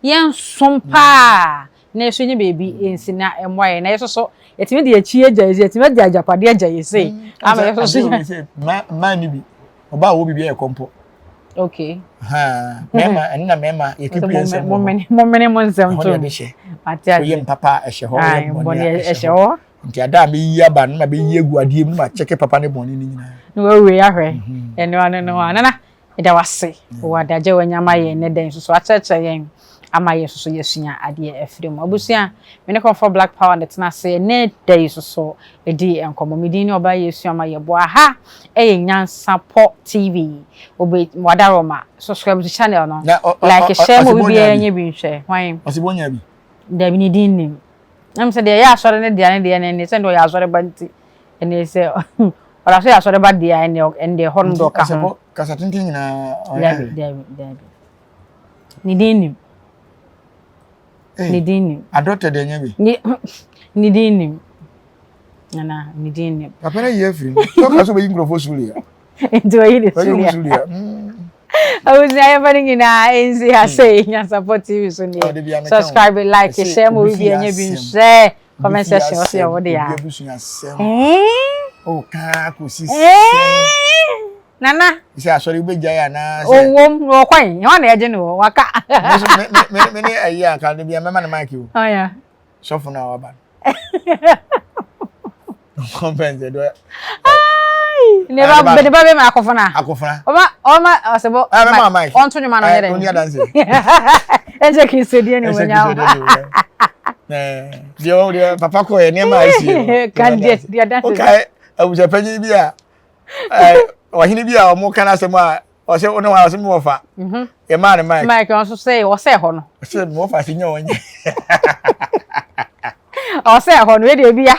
yɛn som paa. Na yɛso nye baabi nsi na ɛmmoa yɛn na yɛso so yɛtumi de akyi agya yɛ yɛtumi de agyapadeɛ agya yɛ sei mm. ama yɛso so yɛ. Mmaa ni bi ɔbaa wɔ biribi ayɛ kɔmpɔ. Okay. Mmarima ɛno na mmarima yɛ keep yɛn nsɛm wɔ hɔ. Mɔmene mo nsɛm to. Ɛhɔ na yɛde hyɛ. Woyɛ mpapa ɛhyɛ hɔ woyɛ bɔne ɛhyɛ hɔ. Nti ada a meyi aba no na meyi agu adeɛ mu na makyɛke papa ne bɔne no nyinaa. Na wawie ahwɛ. Ɛno ano no a nana Yɛda wo ase wɔ adagyew a wanya ama yɛn nnɛ da yi nso so akyerɛkyerɛ yɛn ama yɛn nso so yɛasua adeɛ afiri mu. Abusua, me ne Kɔmfoɔ Black Power na ɛtena ase ɛnnɛ da yi nso so di nkɔmmɔ. Me din ne Ɔbaa Yesu Ama Yɛboa. Aha yɛ Nyansapɔ TV. Obe Wadaroma. Subscribe to channel no. Like, share ma obi biara nyɛ bi nhwɛ. Hwan? Ɔsebɔ nya bi. Dabi ne din nim. Ɛm sɛ deɛ ɛyɛ asɔre ne deɛ ne deɛ ne sɛ deɛ ɔyɛ asɔre ba nti. Ɛne sɛ ɔda so yɛ asɔre ba deɛ a ɛne ɛne deɛ ɛhɔ no deɛ ɔka ho. Kasa tenten nyinaa ɔyɛ. Dabi dabi dabi. Ne din nim. Ne din nim. Adɔtɛ deɛ nyɛ bi. Ne ne din nim. Nana ne din nim. Papa na yi afiri mu. Sɛ ɔka sɛ ɔbɛyi nkurɔfoɔ sulia. Nti ɔyi ne sulia. Abusua yɛmfa ne nyinaa nsi ha sɛ Nyansapɔ TV so nie. Subscribe, like, share ma obi bi ɛnyɛ bi nhwɛ. Comment section ɔsɛ yɛ wo de ya. Obi abusua asɛm. O kaa kɔsi sɛn. Nana. Sɛ asɔre wobɛgyae anaa sɛ. Owom na ɔkwan hɔ na ɛgye no wɔ waka. Me me ne ayi a nka de bia mɛma no mic o. Ɔya. Sɔfo no a waba no. Kɔmpɛn sɛ do. Ne ba ne ba bɛ ma akɔfona. Akɔfona. Ɔma ɔma ɔsɛbɔ. Ah mɛma mic. Ɔnto nwoma no yɛ dɛ. Ɔni adanse. Ɛnkyɛ Kristo deɛ ne wɔnya wo. Deɛ ɔwɔ deɛ papa kɔ yɛ nneɛma a esi no. Kan deɛ deɛ adanse. Okae abusuapanyin bi a ɔhene bi a wɔn ka n'asɛm a ɔsɛ ɔne wɔn a ɔsɛ mi wɔ fa. Yɛ maa ne mic. Mic ɔnso sɛ ɔsɛ hɔ no. Ɔsɛ mi wɔ fa si nyɛ wɔn nyɛ. Ɔsɛ hɔ no ebi ebi ya.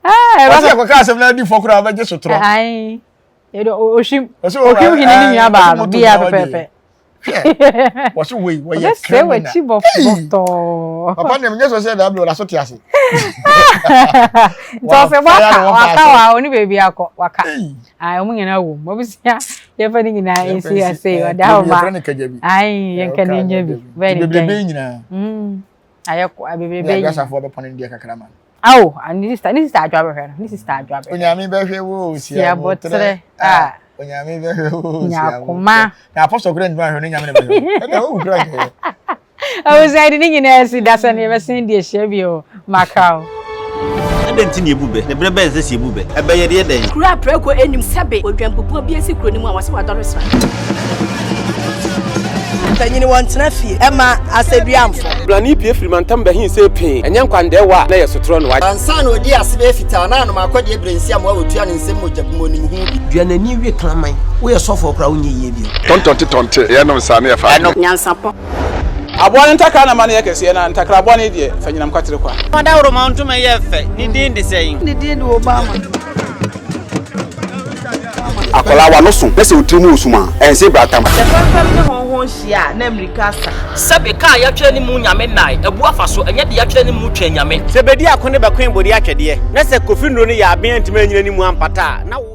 Ɔsɛ ɛkɔka asɛm na adi fɔ koraa ɔbɛgye sotorɔ. Ohwim ohwim hene ne nua baa no bia pɛpɛpɛ. Hwɛ, wɔso wei wɔyɛ criminal. Ɔbɛsɛe w'akyi bɔtɔɔ. Papa nea menyɛ sɔ sɛ daa bi ɔda so te ase. Nti ɔsɛ waka waka wa ɔne baabi akɔ waka. Ayi wɔn nyinaa wɔ mu. Abusua yɛfa ne nyinaa nsi ase ɔda hɔ ma. Yɛfrɛ no kagya bi. Ayi yɛnka ne nya bi. Bɛyɛ ne dɛn. Nyinaa. Ayɛ kɔ bebrebe nyinaa. Asafoɔ bɛpɔn ne deɛ kakra ma no. Awo, ne sista ne sista adwa bɛhwɛ no, ne sista adwa bɛhwɛ. Onyame bɛhwɛ wo si abotrɛ. Ah, Onyame bɛhwɛ wo si abotrɛ. Na apɔsɔ kura ntoma ahwɛ no nyame na bɛhwɛ. Ɛna wo kura kɛ. Awusan de ne nyinaa si da sɛ ne yɛbɛsen de ahyia bio makra o. Adɛn nti na yɛbu bɛ? Na berɛ bɛn na ɛsɛ sɛ yɛbu bɛ? Ɛbɛ yɛde yɛ dɛn? Kuro a prako nnim sɛbe odwanbubuo bi asi kuro no mu a wɔse wadɔre sra. Mpanyini wɔntena fie ɛma asɛduamfo. Blani pue firi mantam bɛhee sei pee, ɛnyɛ nkwandɛɛwa a na ɛyɛ sotorɔ na wagye. Ansa na ɔdii ase bɛyɛ fitaa na anom akɔdeɛ berɛ nsiamoa a ɔtua ne nsam mogya gu mu ɔnim ho bi. Dua n'ani we kraman. Woyɛ sɔfoɔ koraa wonyɛ yie bio. Tɔntɔnte tɔnte, yɛnom saa na yɛfa adeɛ. Nyansapɔ. Aboa no ntakra na ma no yɛ kɛseɛ, na ntakra bɔne deɛ, fa nyinam kwatere kwa. Ɔdawuroma ntoma yɛ fɛ, ne din de sɛn? Ne din de Obama. Akwadaa w'ano so na sɛ wo tiri mu wɔ sum a, ɛnse bratam. Sɛ fɛmfɛm ne hɔnhɔn hyia a, na mmirika asa. Sɛbe kaa yɛatwerɛ ne mu Nyame nnae, abu afa so, ɛnyɛ de yɛatwerɛ ne mu twɛn Nyame. Sɛ bedi ako ne bɛkoe bode atwɛdeɛ, na sɛ Kofi nnuro no yɛ aben antumi anyina ne mu ampata a, na wo.